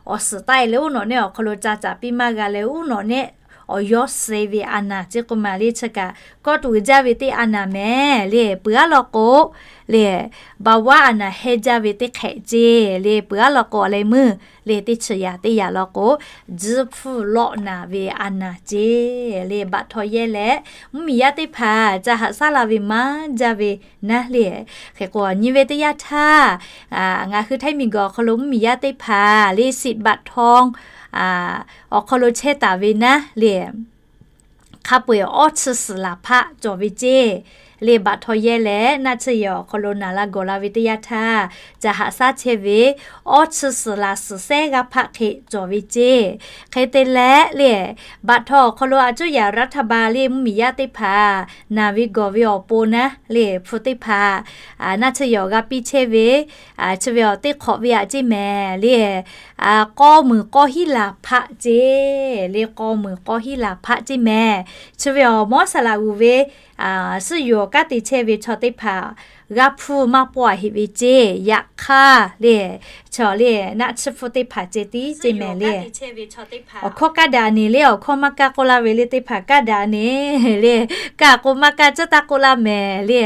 awˬ suhˍ taˆ e le uˉ nawꞈ nehˆ awˬ hk'aw lo ca caˍ piˇ maˇ g'a leh, uˉ nawꞈ nehˆ awˬ yawˇ suh ve a naˍ ceˇ k'oˆ ma le. Chi kaꞈ kawˆ tuˬ jaˇ ve teˇ a naˍ mehˍ le. Peuˬ aˉ law k'o le, เบาหวาน a naˍ hehˇ jaˇ ve teˇ hk'ehꞈ ceˇ le. Peuˬ aˉ law k'o a leh meuˇ le, teˇ chi yaꞈ teˇ yaꞈ law k'o, tzuhˇ hpfuhˇ lawˆ naˍ ve a naˍ ceˇ le. Baꞈ htaw yehˇ leh mvuhˇmiˬ yaˇ teˇ hpaˍ ca haꞈ shaˉ la ve maˇ jaˇ ve naˉ le. Hk'e k'o nyi ve teˇ yanˇ htaˇ, ngaˬ hui Htaiˇ miˬguiˬ awˬ hk'aw lo mvuhˇmiˬ yaˇ teˇ hpaˍ le, สิทธิ์บัตรทอง awˬ hk'aw lo chehˇ taˍ ve naˉ le, hk'a peu-eˬ awˇ chi suhˍ laˬ hpaˆ cawˬ ve ceˇ le. Baꞈ htaw yehˇ leh naˆ tsuhˇ yehˬ awˬ hk'aw lo naˍ la gawˬ la ve teˇ yanˇ htaˇ, ca haꞈ shaˉ chehˇ ve awˇ chi suhˍ laˬ suhˍ sehˉ g'aˇ hpaˆ hk'e cawˬ ve ceˇ. Hk'e te leh le, baꞈ htaw awˬ hk'aw lo a cuˇ yaꞈ รัฐบาล le mvuhˇmiˬ yaˇ teˇ hpaˍ naˬ ve gawˬ ve awˬ pon naˉ le, hpu teˇ hpaˍ naˆ tsuhˇ yehˬ g'a piˇ chehˇ ve, chi ve awˬ teˇ hk'awꞈ ve aꞈ ceˇ mehˍ le, k'awˇ meunˍ k'awˇ hiˉ laˬ hpaˆ ceˇ le. K'awˇ meunˍ k'awˇ hiˉ laˬ hpaˆ ceˇ mehˍ. Chi ve awˬ mawˉ saˍ laꞈ g'uˬ ve suhˉ yuˬ awˬ kanˉ te chehˇ ve chaw teˇ hpaˍ g'a hpu maˇ paw a heꞈ ve ceˇ. Yaꞈ hk'aˇ le, chaw le, naˆ tsuhˇ hpu teˇ hpaˍ ceh tiˉ ceˇ mehˍ le. Awˬ hkawˇ kaˇ daꞈ neˍ le, awˬ hkawˇ maˇ kaˇ k'oˆ laˇ ve le, teˇ hpaˍ kaˇ daꞈ neˍ le. Kaˇ k'o maˇ kaˇ, cuˉ taˇ k'oˆ laˇ mehˍ le.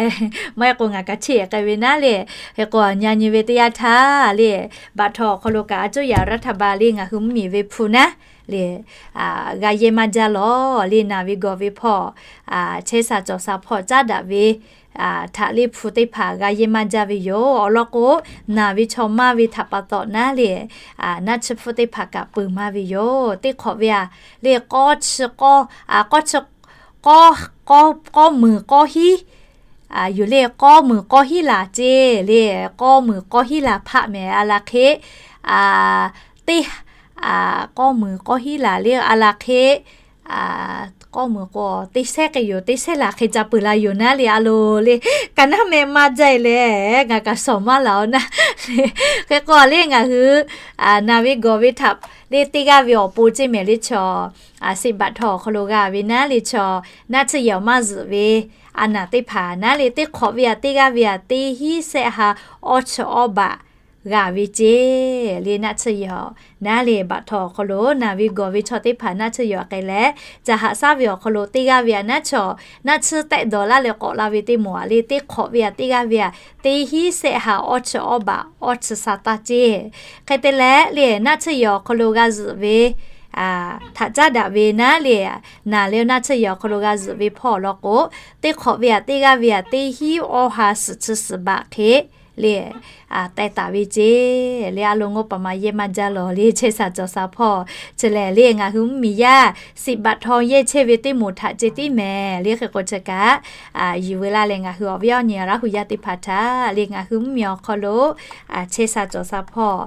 Maˇ heˆ k'o ngaˬ kaꞈ cheˇ k'ai ve naˉ le. Hk'e k'o nyi nyi ve teˇ yanˇ htaˇ le, baꞈ htaw awˬ hk'aw lo kaꞈ a cuˇ yaꞈ รัฐบาล le ngaˬ hui mvuhˇmiˬ ve hpu naˉ le, g'a yehˇ maˇ jaˇ lawˬ le. Naˬ ve gawˬ ve hpawˇ, chehˇ sha cawˬ sha hpawˇ caˉ daꞈ ve htaꞈ le hpu teˇ hpaˍ g'a yehˇ maˇ jaˇ ve yoˬ. Awˬ lawn k'o, naˬ ve chaw maˇ ve htaꞈ pa taw naˉ le, naˆ tsuhˇ hpu teˇ hpaˍ kaꞈ peuˬ maˇ ve yoˬ. Teˇ hk'awꞈ ve aꞈ le, k'awˇ chi k'awˇ, k'awˇ chi k'awˇ, k'awˇ meunˍ k'awˇ hiˉ, yuˬ le k'awˇ meunˍ k'awˇ hiˉ laˬ ceˇ le. K'awˇ meunˍ k'awˇ hiˉ laˬ hpaˆ mehˍ a la hk'e, teˇ, k'awˇ meunˍ k'awˇ hiˉ laˬ le a la hk'e, k'awˇ meunˍ k'o teˇ sehˉ k'ai yoˬ, teˇ sehˉ laˬ hk'e ca peuˬ la yoˬ naˉ le. A lo le, ka naˉ meh maˇ jaˇ e leh, ngaˬ kaꞈ shawˍ maˇ laˬ-oˬ naˉ. Hk'e k'o le ngaˬ hui naˬ ve gawˬ ve htaꞈ le teˇ g'aˇ ve awˬ pon ceˇ mehˍ le chaw, สิทธิ์บัตรทอง awˬ hk'aw lo g'a ve naˉ le chaw, naˆ tsuhˇ yehˬ awˬ maˇ zuhꞈ ve a naˍ teˇ hpaˍ naˉ le, teˇ hk'awꞈ ve aꞈ teˇ g'aˇ ve aꞈ teˇ hinˉ sehˆ ha awˇ chi awˇ baꞈ g'a ve ceˇ le. Naˆ tsuhˇ yehˬ naˉ le, baꞈ htaw awˬ hk'aw lo naˬ ve gawˬ ve chaw teˇ hpaˍ naˆ tsuhˇ yehˬ k'ai leh, ca haꞈ shaˉ ve awˬ hk'aw lo teˇ g'aˇ ve aꞈ naˉ chaw, naˆ tsuhˇ tehˆ dawˬ laˇ leh k'awꞈ la ve teˇ moˍ aꞈ le, teˇ hk'awꞈ ve aꞈ teˇ g'aˇ ve aꞈ teˇ hinˉ sehˆ ha awˇ chi awˇ baꞈ awˇ chi sha taˇ ceˇ. Hk'e te leh le, naˆ tsuhˇ yehˬ awˬ hk'aw lo g'a zuhꞈ ve htaꞈ caˉ daꞈ ve naˉ le, naˬ le naˆ tsuhˇ yehˬ awˬ hk'aw lo g'a zuhꞈ ve hpawˇ awˬ lawn k'o, teˇ hk'awꞈ ve aꞈ teˇ g'aˇ ve aꞈ teˇ hinˉ awˇ ha suhˍ chi suhˍ baꞈ hk'e le, teh taˍ ve ceˇ le. A lo ngawˇ paˍ ma yehˇ maˇ jaˇ lawˬ le, chehˇ sha cawˬ sha hpawˇ. Chi lehˬ le, ngaˬ hui mvuhˇmiˬ yaˇ สิทธิ์บัตรทอง yehˇ chehˇ ve teˇ moˍ htaꞈ ceh tiˉ mehˍ le. Hk'e k'o chi kaꞈ, yuˬ ve laˇ leh ngaˬ hui awˬ viˉ awˬ nyi Laˇ huˍ yaˇ teˇ hpaˍ htaꞈ le, ngaˬ hui mvuhˇmiˬ awˬ hk'aw lo chehˇ sha cawˬ sha hpawˇ,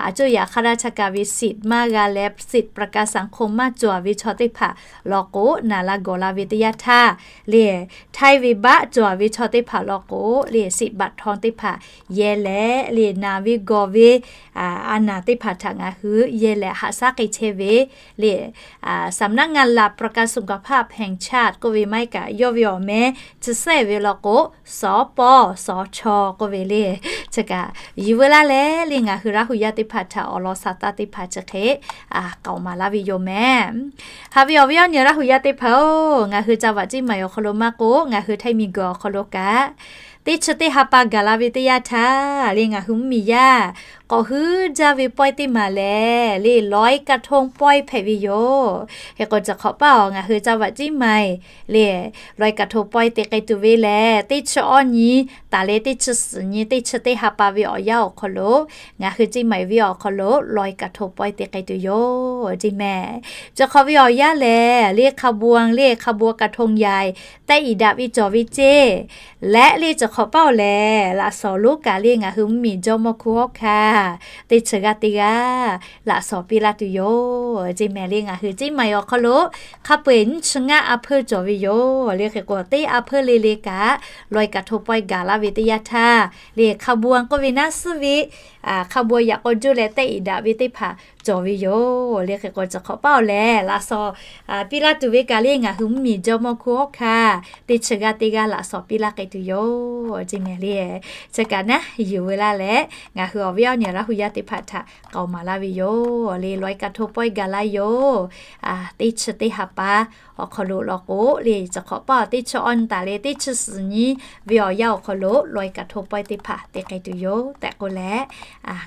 a cuˇ yaꞈ hk'a daˇ cha ka ve สิทธิ์ maˇ g'a leh, สิทธิ์ประกันสังคม maˇ cawˬ ve chaw teˇ hpaˍ lawn k'o, naˬ la gawˬ la ve teˇ yanˇ htaˇ le, htaiˇ ve baˆ cawˬ ve chaw teˇ hpaˍ lawn k'o le, สิทธิ์บัตรทอง teˇ hpaˍ yehˇ leh le, naˬ ve gawˬ ve a naˍ teˇ hpaˍ htaꞈ ngaˬ hui yehˇ leh haꞈ shaˉ k'ai chehˇ ve le, สำนักงานหลักประกันสุขภาพแห่งชาติ k'oˆ ve maˇ heˆ kaꞈ, yawˇ ve awˬ meh chi sehˆ ve lawn k'o, สป.สช. k'oˆ ve le. Chi kaꞈ yuˬ ve laˇ leh le, ngaˬ hui Laˇ huˍ yaˇ teˇ hpaˍ htaꞈ awˬ lawn sa taˇ teˇ hpaˍ chi hk'e k'aoˍ maˍ laˇ ve yoˬ mehˍ. Haꞈ ve awˬ viˉ awˬ nyi Laˇ huˍ yaˇ teˇ hpaˍ-oˬ, ngaˬ hui ca vaꞈ ciˉ maˬ awˬ hk'aw lo maˇ k'oˆ, ngaˬ hui Htaiˇ miˬguiˬ awˬ hk'aw lo kaꞈ, teˇ chi teˇ ha pa gaˬ la ve teˇ yanˇ htaˇ le, ngaˬ hui mvuhˇmiˬ yaˇ k'awꞈ hui jaˇ ve pawehˇ teˇ maˬ lehˬ le, ลอยกระทง pawehˇ hpehꞈ ve yoˬ. Hk'e k'o, chi hk'awꞈ paˇ awˬ ngaˬ hui ca vaꞈ ciˉ maˬ le, ลอยกระทง pawehˇ te k'ai tuˬ ve lehˬ, teˇ chi awˇ nyi taˍ leh teˇ chi suhˍ nyi, teˇ chi teˇ ha pa ve awˬ yanˇ awˬ hk'aw lo, ngaˬ hui ciˉ maˬ ve awˬ hk'aw lo ลอยกระทง pawehˇ te k'ai tuˬ yoˬ ceˇ mehˍ. Chi hk'awꞈ ve awˬ yanˇ lehˬ le, ขบวน le, ขบวนกระทงใหญ่ tehˆ iˍ daꞈ ve cawˬ ve ceˇ. Leh le, chi hk'awꞈ paˇ awˬ lehˬ, laꞈ shawnˍ lonˉ kaꞈ le, ngaˬ hui mvuhˇmiˬ jawˇmawˇ hkunˉ hawˉ hkanˇ teˇ chi g'aˇ teˇ g'aˇ laꞈ shawnˍ piˇ laˇ tuˬ yoˬ ceˇ mehˍ le. Ngaˬ hui ciˉ maˬ awˬ hk'aw lo hk'a peu-eˬ nyiˇ chi ngaˇ a hpeuˇ cawˬ ve yoˬ le. Hk'e k'o, teˇ a hpeuˇ le le kaꞈ ลอยกระทง pawehˇ gaˬ laˇ ve teˇ yanˇ htaˇ le, ขบวน k'oˆ ve naˉ suhˉ ve hk'a bon yaꞈ k'aw juˇ leh tehˆ iˍ daꞈ ve teˇ hpaˍ cawˬ ve yoˬ. Le hk'e k'o, chi hk'awꞈ paˇ awˬ lehˬ, laꞈ shawnˍ piˇ laˇ tuˬ ve kaꞈ le, ngaˬ hui mvuhˇmiˬ jawˇmawˇ hkunˉ hawˉ hkanˇ teˇ chi g'aˇ teˇ g'aˇ laꞈ shawnˍ piˇ laˇ k'ai tuˬ yoˬ. Chi mehˍ le, chi kaꞈ naˉ yuˬ ve laˇ leh, ngaˬ hui awˬ viˉ awˬ nyi Laˇ hu yaˇ teˇ hpaˍ htaꞈ k'aoˍ maˍ laˇ ve yoˬ. Le ลอยกระทง pawehˇ gaˬ laˇ yoˬ. Teˇ chi teˇ ha pa awˬ hk'aw lo law k'o le, chi hk'awꞈ paˇ awˬ teˇ chi awˇ nyi taˍ leh teˇ chi suhˍ nyi ve awˬ yanˇ awˬ hk'aw lo ลอยกระทง pawehˇ teˇ hpaˍ te k'ai tuˬ yoˬ tehꞈ k'oˆ leh,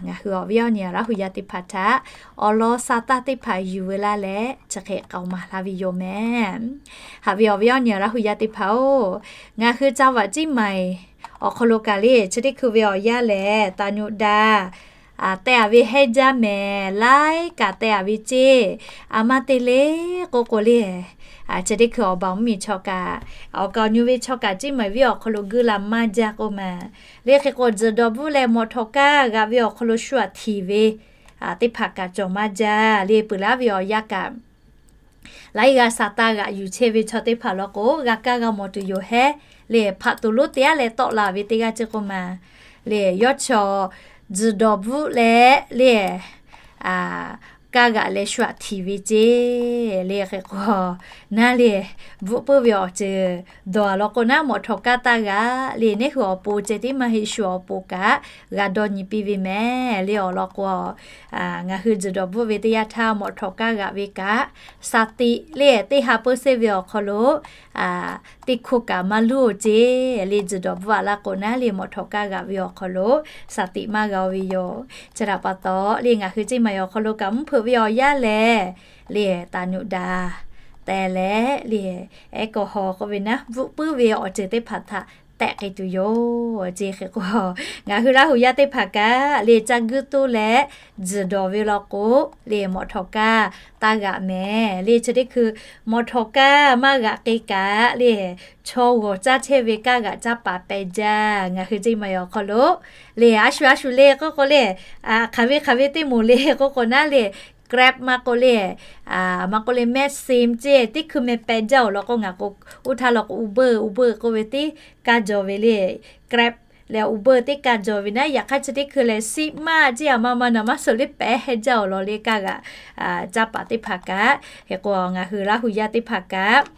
ngaˬ hui awˬ viˉ awˬ nyi Laˇ hu yaˇ teˇ hpaˍ htaꞈ awˬ lawn sa taˇ teˇ hpaˍ yuˬ ve laˇ leh chi hk'e k'aoˍ maˍ laˇ ve yoˬ mehˍ. Haꞈ ve awˬ viˉ awˬ nyi Laˇ hu yaˇ teˇ hpaˍ oˬ, ngaˬ hui จังหวัดเชียงใหม่ awˬ hk'aw lo kaꞈ le chi teˇ hkui ve awˬ yanˇ lehˬ, taˍ nyu daꞈ teh a ve hehnˇ jaˇ mehˍ, laiˉ kaꞈ teh a ve ceˇ. A maˇ te le k'oˆ k'o le, chi teˇ hkui awˬ baˬ mvuhˇmiˬ chaw kaꞈ, awˬ kaˍ awˬ nyu ve chaw kaꞈ เชียงใหม่ venˇ awˬ hk'aw lo guˇ la maˇ jaˇ k'oˆ ma. Le hk'e k'o, tzuhˬ dawˬ bvuhˆ leh mawꞈ htawꞈ kaˇ g'aꞈ ve awˬ hk'aw lo shu aꞈ htiˍ ve teˇ hpaˍ kaꞈ cawˬ maˇ jaˇ. Le peuˬ laˇ ve awˬ yanˇ kaꞈ, laiˉ g'aˇ sa taˇ g'aꞈ yuˬ chehˇ ve chaw teˇ hpaˍ law k'o, g'a kaˇ g'a mawˬ tuˬ yoˬ hehˉ. Le hpaꞈ tuˬ lonˉ te aˉ leh tawˆ la ve teˇ g'aˇ ceˇ k'oˆ ma. Le yawˇ chaw tzuhˬ dawˬ bvuhˆ leh le kaˇ g'aꞈ leh shu aꞈ htiˍ ve ceˇ. Le hk'e k'o, naˉ le bvuhˆ puiˉ ve awˬ ceuˬ dawˬ a law k'o naˉ, mawꞈ htawꞈ kaˇ taˇ g'aꞈ le, neˇ hui awˬ pon ceh tiˉ maˇ heˆ, shu awˬ pon kaꞈ g'a dawˇ nyi piˇ ve mehˍ. Le awˬ lawn k'o, ngaˬ hui tzuhˬ dawˬ bvuhˆ ve teˇ yanˇ htaˇ mawꞈ htawꞈ kaˇ g'aꞈ ve kaꞈ, สติ le teˇ ha peu seˇ ve awˬ hk'aw lo teˇ hkoˇ kaꞈ maˇ luˇ oˬ ceˇ. Le tzuhˬ dawˬ bvuhˆ a laˇ k'o naˉ le mawꞈ htawꞈ kaˇ g'aꞈ ve awˬ hk'aw lo สติ maˇ g'a oˬ ve yoˬ. Chi htaꞈ pa taw le ngaˬ hui ceˇ maˬ awˬ hk'aw lo kaꞈ mvuhˇ hpeuꞈ ve awˬ yanˇ lehˬ, le taˍ nyu daꞈ teh leh le ehˉ kawˬ haw k'oˆ ve naˉ, bvuhˆ puiˉ ve awˬ ceuˬ teˇ hpaˍ htaꞈ tehꞈ k'ai tuˬ yoˬ ceˇ. Hk'e k'o, ngaˬ hui Laˇ hu yaˇ teˇ hpaˍ kaꞈ le ca guiˇ toˇ leh tzuhˬ dawˬ ve law k'o, le mawꞈ htawꞈ kaˇ taˇ g'aꞈ mehˍ. Le chi teˇ hkui mawꞈ htawꞈ kaˇ maˇ g'aꞈ k'e kaꞈ le, chaw g'awˬ caˇ chehˇ ve kaˇ g'aꞈ caˇ paˍ pehˬ jaˇ. Ngaˬ hui ceˇ maˬ awˬ hk'aw lo le a shu a shu le k'oˆ k'o le, hk'aˬ ve hk'aˬ ve teˇ moˍ le k'oˆ k'o naˉ le, Grab maˇ k'oˆ le, maˇ k'oˆ le, Maxim ceˇ, teˇ hkui meh pehˬ jaˇ awˬ lawn k'o, ngaˬ k'o uˉ htaˇ law k'o Uber, Uber k'oˆ ve teˇ kaˇ jaw ve le, Grab leh Uber teˇ kaˇ jaw ve naˉ. Yaꞈ hk'aˇ chi teˇ hkui lehˬ, siˆ maˇ ceˇ, a ma ma naˍ maˇ suhˍ le pehˬ heh jaˇ awˬ lawn le kaˇ g'aꞈ caˇ paˍ teˇ hpaˍ kaꞈ. Hk'e k'o, ngaˬ hui Laˇ hu yaˇ teˇ hpaˍ kaꞈ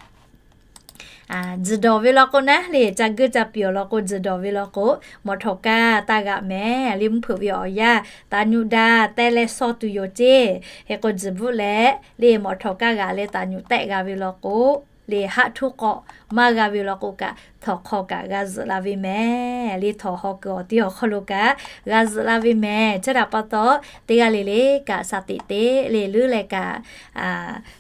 tzuhˬ dawˬ ve law k'o naˉ le, ca guiˇ ca piˍ awˬ lawn k'o, tzuhˬ dawˬ ve law k'o, mawꞈ htawꞈ kaˇ taˇ g'aꞈ mehˍ. Le mvuhˇ hpeuꞈ ve awˬ yanˇ taˍ nyu daꞈ teh leh shaw tuˬ yoˬ ceˇ. Hk'e k'o, tzuhˬ bvuhˆ leh le mawꞈ htawꞈ kaˇ g'aꞈ leh taˍ nyu tehˆ g'a ve law k'o, le haˆ htuˉ k'awꞈ maˇ g'a ve law k'o kaꞈ, htawnˍ hk'aw kaꞈ g'a zuhꞈ la ve mehˍ. Le htawnˍ hk'aw kuiˬ awˬ ti awˬ hk'aw lo kaꞈ g'a zuhꞈ la ve mehˍ. Chi htaꞈ pa taw, teˇ g'aˇ le le kaꞈ สติ te le leuˉ leh kaꞈ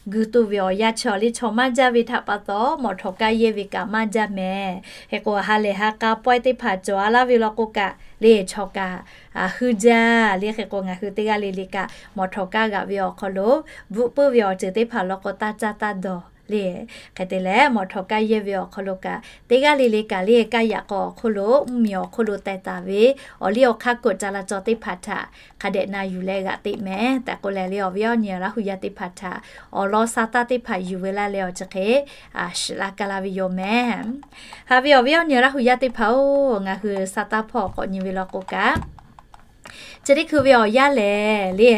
guiˇ toˇ ve awˬ yanˇ chaw le chaw maˇ jaˇ ve htaꞈ pa taw, mawꞈ htawꞈ kaˇ yehˇ ve kaꞈ maˇ jaˇ mehˍ. Hk'e k'o, ha lehˬ ha k'a pawehˇ teˇ hpaˍ cawˬ a laˇ ve law k'o kaꞈ, le chaw kaꞈ huiˇ jaˇ. Le hk'e k'o, ngaˬ hui teˇ g'aˇ le le kaꞈ mawꞈ htawꞈ kaˇ g'aꞈ ve awˬ hk'aw lo, bvuhˆ puiˉ ve awˬ ceuˬ teˇ hpaˍ law k'o taˇ caˇ taˇ dawˬ le. Hk'e te leh, mawꞈ htawꞈ kaˇ yehˇ ve awˬ hk'aw lo kaꞈ, teˇ g'aˇ le le kaꞈ le kaˇ yaꞈ k'aw awˬ hk'oˆ lo mvuhˇmiˬ awˬ hk'oˆ lo teh taˍ ve awˬ liˇ awˬ hk'aˇ kuˬ ca la caw teˇ hpaˍ htaꞈ hk'a dehꞈ na yuˬ leh g'aꞈ teꞈ mehˍ tehꞈ k'oˆ leh, le awˬ viˉ awˬ nyi Laˇ hu yaˇ teˇ hpaˍ htaꞈ awˬ lawn sa taˇ teˇ hpaˍ yuˬ ve laˇ leh awˬ chi hk'e shiˍ laˇ ka laˇ ve yoˬ mehˍ. Haꞈ ve awˬ viˉ awˬ nyi Laˇ hu yaˇ teˇ hpaˍ oˬ, ngaˬ hui sa taˇ hpawˇ k'awꞈ nyi ve law k'o kaꞈ, chi teˇ hkui ve awˬ yanˇ lehˬ le,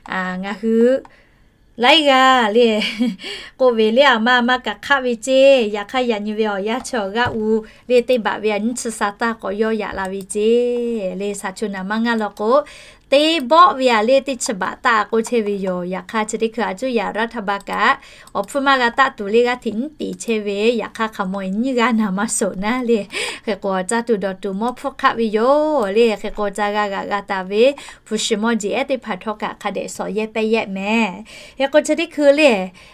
ngaˬ hui laiˉ g'aˇ le k'oˆ ve le, a ma a ma kaꞈ hk'aˆ ve ceˇ. Yaꞈ hk'aˇ yaꞈ nyi ve awˬ yanˇ chi awˬ g'aˇ u le teˇ baꞈ ve a nyiˇ chi sa taˇ k'awꞈ yawˇ yaꞈ la ve ceˇ. Le shaˍ chu naˍ maˇ ngaˇ law k'o, teˇ bawˆ ve a le teˇ chi baꞈ taˇ a k'oˆ chehˇ ve yoˬ. Yaꞈ hk'aˇ chi teˇ hkui a cuˇ yaꞈ รัฐบาล kaꞈ awˬ hpfuhˇ maˇ g'a taˆ tuˬ le g'aˇ hteꞈ nyiˉ tiˍ chehˇ ve, yaꞈ hk'aˇ hk'aˬ mawˬ nyiˇ g'aˇ naˍ maˇ shoˍ naˉ le. Hk'e k'o, caˇ tuˬ dawˬ tuˬ mawˇ hpfuhˇ hk'aˆ ve yoˬ le. Hk'e k'o, ca g'a g'aꞈ g'a taˍ ve hpu shiˍ mawˇ jeˬ ehˉ teˇ hpaˍ htawˇ kaꞈ hk'a dehꞈ shawˍ yehˇ pehˇ yehˇ mehˍ. Hk'e k'o, chi teˇ hkui le,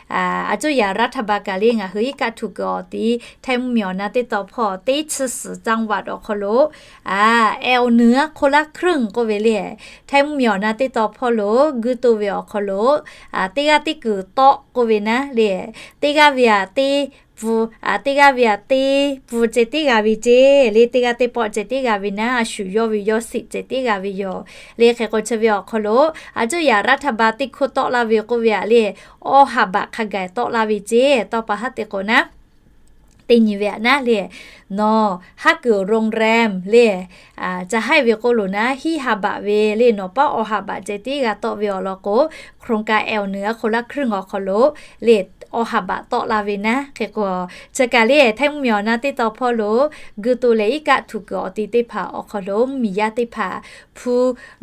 a cuˇ yaꞈ รัฐบาล kaꞈ le ngaˬ hui iˉ kaˆ htuꞈ kuiˬ awˬ ti, htaiˇ mvuhˇmiˬ awˬ na teˇ taw hpawˇ teˇ chi suhˍ จังหวัด awˬ hk'aw lo, a ehˉ awˬ nuˬ aˉ hk'oˆ laˇ ครึ่ง k'oˆ ve le, htaiˇ mvuhˇmiˬ awˬ na teˇ taw hpawˇ lo guiˇ toˇ ve awˬ hk'aw lo, teˇ g'aˇ teˇ kuiˬ tawˆ k'oˆ ve naˉ le, teˇ g'aˇ ve a teˇ pfuhˍ, teˇ g'aˇ ve a teˇ pfuhˍ ceh tiˉ g'a ve ceˇ le, teˇ g'aˇ teˇ pawˆ ceh tiˉ g'a ve naˉ, a shu yawˇ ve yawˇ siꞈ ceh tiˉ g'a ve yoˬ le. Hk'e k'o, chi ve awˬ hk'aw lo a cuˇ yaꞈ รัฐบาล teˇ hkoˇ tawˆ laˇ ve k'oˆ ve a le, awˇ ha baꞈ hk'a gaˬ tawˆ laˇ ve ceˇ. Tawˇ pa haˉ te k'o naˉ, Teˇ nyi ve aꞈ naˉ le, nawˬ haˉ kuiˬ โรงแรม le, ca haiˇ ve k'oˆ loˬ naˉ, hiˉ ha baꞈ ve le, nawˬ paˉ awˬ ha baꞈ ceh tiˉ g'a tawˆ ve awˬ lawn k'o, โครงการ แอล เหนือคนละครึ่ง awˬ hk'aw lo le, awˬ ha baꞈ tawˆ la ve naˉ. Hk'e k'o, chi kaꞈ le, Htaiˇ mvuhˇmiˬ awˬ na teˇ tawn hpawˇ lo, g'uiˬ to leh iˉ kaˆ htuꞈ kuiˬ awˬ ti teˇ hpaˍ awˬ hk'aw lo, mvuhˇmiˬ yaˇ teˇ hpaˍ hpu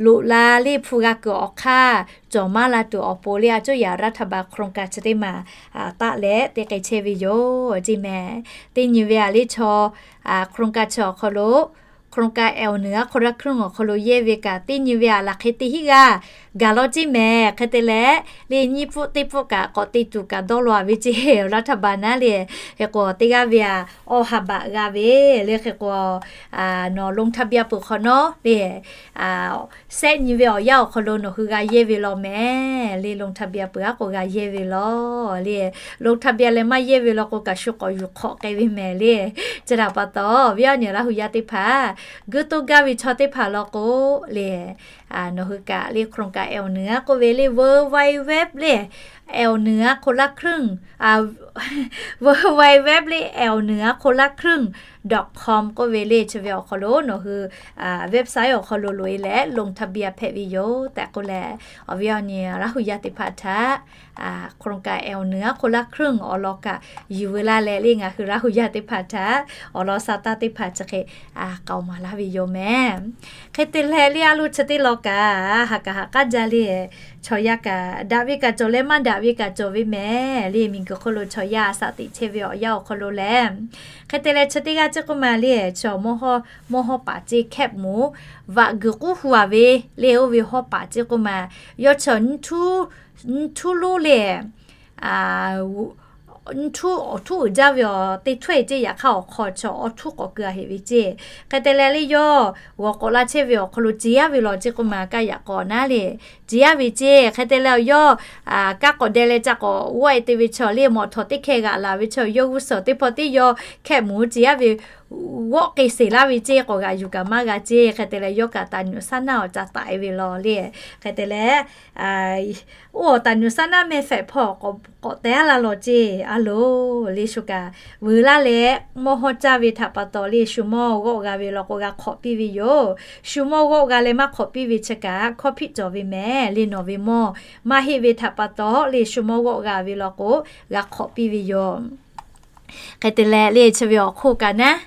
loꞈ la le, hpu g'a kuiˬ awˬ hk'aˇ cawˬ maˇ la tuˬ awˬ pon le, a coˇ yaꞈ รัฐบาล โครงการ chi teˇ maˬ taˆ leh te k'ai chehˇ ve yoˬ ceˇ mehˍ. Teˇ nyi ve aꞈ le chaw, โครงการ chi awˬ hk'aw lo, โครงการ แอล เหนือคนละครึ่ง awˬ hk'aw lo yehˇ ve kaꞈ, teˇ nyi ve aꞈ laˬ hk'e teˇ hinˉ g'aˇ gaˬ law ceˇ mehˍ. Hk'e te leh, le nyiˇ pfuhˆ teˇ pfuhˆ kaꞈ k'awꞈ te tuˬ kaꞈ dawˇ law ve ceˇ, รัฐบาล naˉ le. Hk'e k'o, teˇ g'aˇ ve aꞈ awˬ ha baꞈ g'a ve le. Hk'e k'o, nawˬ ลงทะเบียน peuˬ hk'awꞈ nawˉ le, sehˆ nyi ve awˬ yanˇ awˬ hk'aw lo nawˬ hui g'a yehˇ ve law mehˍ le. ลงทะเบียน peuˬ aˉ k'o g'a yehˇ ve law le. ลงทะเบียน leh maˇ yehˇ ve law k'o kaꞈ shu k'awꞈ yuˬ hk'awꞈ k'ai ve mehˍ le. Chi htaꞈ pa taw, viˉ awˬ nyi Laˇ hu yaˇ teˇ hpaˍ, g'uiˬ to gaˇ ve chaw teˇ hpaˍ law k'o le, nawˬ hui kaꞈ le โครงการ แอล เหนือ k'oˆ ve le, World Wide Web le, แอล เหนือคนละครึ่ง World Wide Web le, แอล เหนือคนละครึ่ง dot com k'oˆ ve le, chi ve awˬ hk'aw lo nawˬ hui website awˬ hk'aw lo loꞈ e leh ลงทะเบียน hpehꞈ ve yoˬ tehꞈ k'oˆ leh, awˬ viˉ awˬ nyi Laˇ hu yaˇ teˇ hpaˍ htaꞈ โครงการ แอล เหนือคนละครึ่ง awˬ lawn kaꞈ yuˬ veu laˇ leh le, ngaˬ hui Laˇ hu yaˇ teˇ hpaˍ htaꞈ awˬ lawn sa taˇ teˇ hpaˍ chi hk'e k'aoˍ maˍ laˇ ve yoˬ mehˍ. Hk'e te leh le, a loˇ chi teˇ lawn kaꞈ ha kaꞈ ha k'aˉ jaˇ le, chaw yaˇ kaꞈ daꞈ ve kaꞈ cawˬ leh maˇ daꞈ ve kaꞈ cawˬ ve mehˍ le. Miˬguiˬ hk'oˆ lo chaw yaˇ saꞈ teꞈ chehˇ ve awˬ yanˇ awˬ hk'aw lo leh, hk'e te leh chi teˇ g'aˇ ceˇ k'oˆ ma le, chaw mawˇ hawˉ paˍ ceˇ แคบหมู vaꞈ guiˬ k'uˉ hu a ve le, oˇ ve hawˉ paˍ ceˇ k'oˆ ma, yawˇ chaw nyiˇ htuˉ lonˉ le, nyiˇ htuˉ awˬ htuˉ uiˍ jaˇ ve awˬ te htuˉ e ceˇ, yaꞈ hk'aˇ awˬ hk'aw chaw awˬ htuˉ k'awꞈ keu a heꞈ ve ceˇ. Hk'e te leh le, yawˇ g'awˬ k'awꞈ la chehˇ ve awˬ hk'aw lo ciˍ yaˇ ve law ceˇ k'oˆ ma, kaˇ yaꞈ k'awꞈ naˉ le, ciˍ yaˇ ve ceˇ. Hk'e te leh yawˇ kaˇ k'awꞈ deh leh ca k'awꞈ g'awˆ e te ve chaw le, mawꞈ htawˍ teˇ hkeh g'aꞈ laˬ ve chaw, yawˇ g'uˇ suhˍ teˇ hpawˇ tiˉ yawˇ แคบหมู ciˍ yaˇ ve g'awˆ k'e sheˍ laˇ ve ceˇ, k'awꞈ g'aꞈ yuˬ kaꞈ maˇ g'a ceˇ. Hk'e te leh yawˇ kaꞈ taˍ nyuꞈ saˉ naˆ awˬ ca taˍ e ve law le. Hk'e te leh, oˇ awˬ taˍ nyuꞈ saˉ naˆ meh hpehꞈ hpawˇ k'awꞈ tehˉ a la law ceˇ a loˬ le. Shu kaꞈ veu laˇ leh mawˇ hawˉ caˇ ve htaꞈ pa taw le, shu mawˇ g'awˆ g'a ve law k'o g'a hk'awꞈ piˇ ve yoˬ. Shu mawˇ g'awˆ g'a leh maˇ hk'awꞈ piˇ ve chi kaꞈ hkawˇ hpiˆ cawˬ ve mehˍ le. Nawˬ ve mawˇ maˇ heˆ ve htaꞈ pa taw le, shu mawˇ g'awˆ g'a ve law k'o g'a hk'awꞈ piˇ ve yoˬ. Hk'e te leh le, chi ve awˬ hk'oˆ kaꞈ naˉ,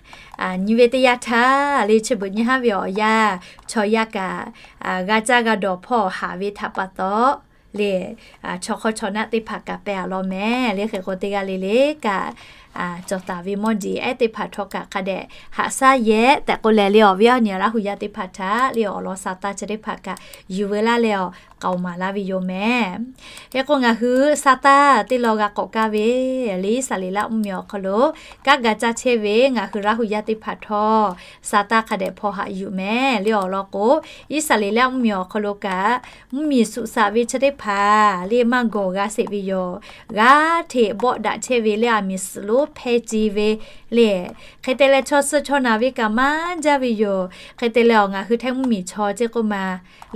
nyi ve teˇ yanˇ htaˇ le, chi beuꞈ nyi haˉ ve awˬ yanˇ, chaw yaˇ kaꞈ g'a caˇ g'a dawˬ hpawˇ haꞈ ve htaꞈ pa taw le, chaw hk'awˇ chaw naˆ teˇ hpaˍ kaꞈ pehˬ a law mehˍ le. Hk'e k'o, teˇ g'aˇ le le kaꞈ cawˬ taˍ ve mawˇ jeˬ ehˉ teˇ hpaˍ htawˇ kaꞈ hk'a dehꞈ haꞈ shaˉ yehˬ tehꞈ k'oˆ leh le, awˬ viˉ awˬ nyi Laˇ hu yaˇ teˇ hpaˍ htaꞈ le awˬ lawn sa taˇ chi teˇ hpaˍ kaꞈ yuˬ veu laˇ leh awˬ k'aoˍ maˍ laˇ ve yoˬ mehˍ. Hk'e k'o, ngaˬ hui sa taˇ teˇ law g'a k'awꞈ kaˇ ve le, Iˉsaˍreˍlaˆ mvuhˇmiˬ awˬ hk'aw lo kanˉ ga caˇ chehˇ ve ngaˬ hui Laˇ hu yaˇ teˇ hpaˍ htawˇ sa taˇ hk'a dehꞈ hpaw haꞈ yuˬ mehˍ le. Awˬ lawn k'o, Iˉsaˍreˍlaˆ mvuhˇmiˬ awˬ hk'aw lo kaꞈ mvuhˇmiˬ suꞈ shaꞈ ve chi teˇ hpaˍ le maˇ gawˬ g'a sheˍ ve yoˬ. G'aˇ hteꞈ bawˆ daꞈ chehˇ ve le, aˬ miˍ suhˍ lonˉ hpeh ce ve le. Hk'e te leh chaw suh chaw naˬ ve kaꞈ maˇ jaˇ ve yoˬ. Hk'e te leh awˬ ngaˬ hui Htaiˇ mvuhˇmiˬ chaw ceˇ k'oˆ ma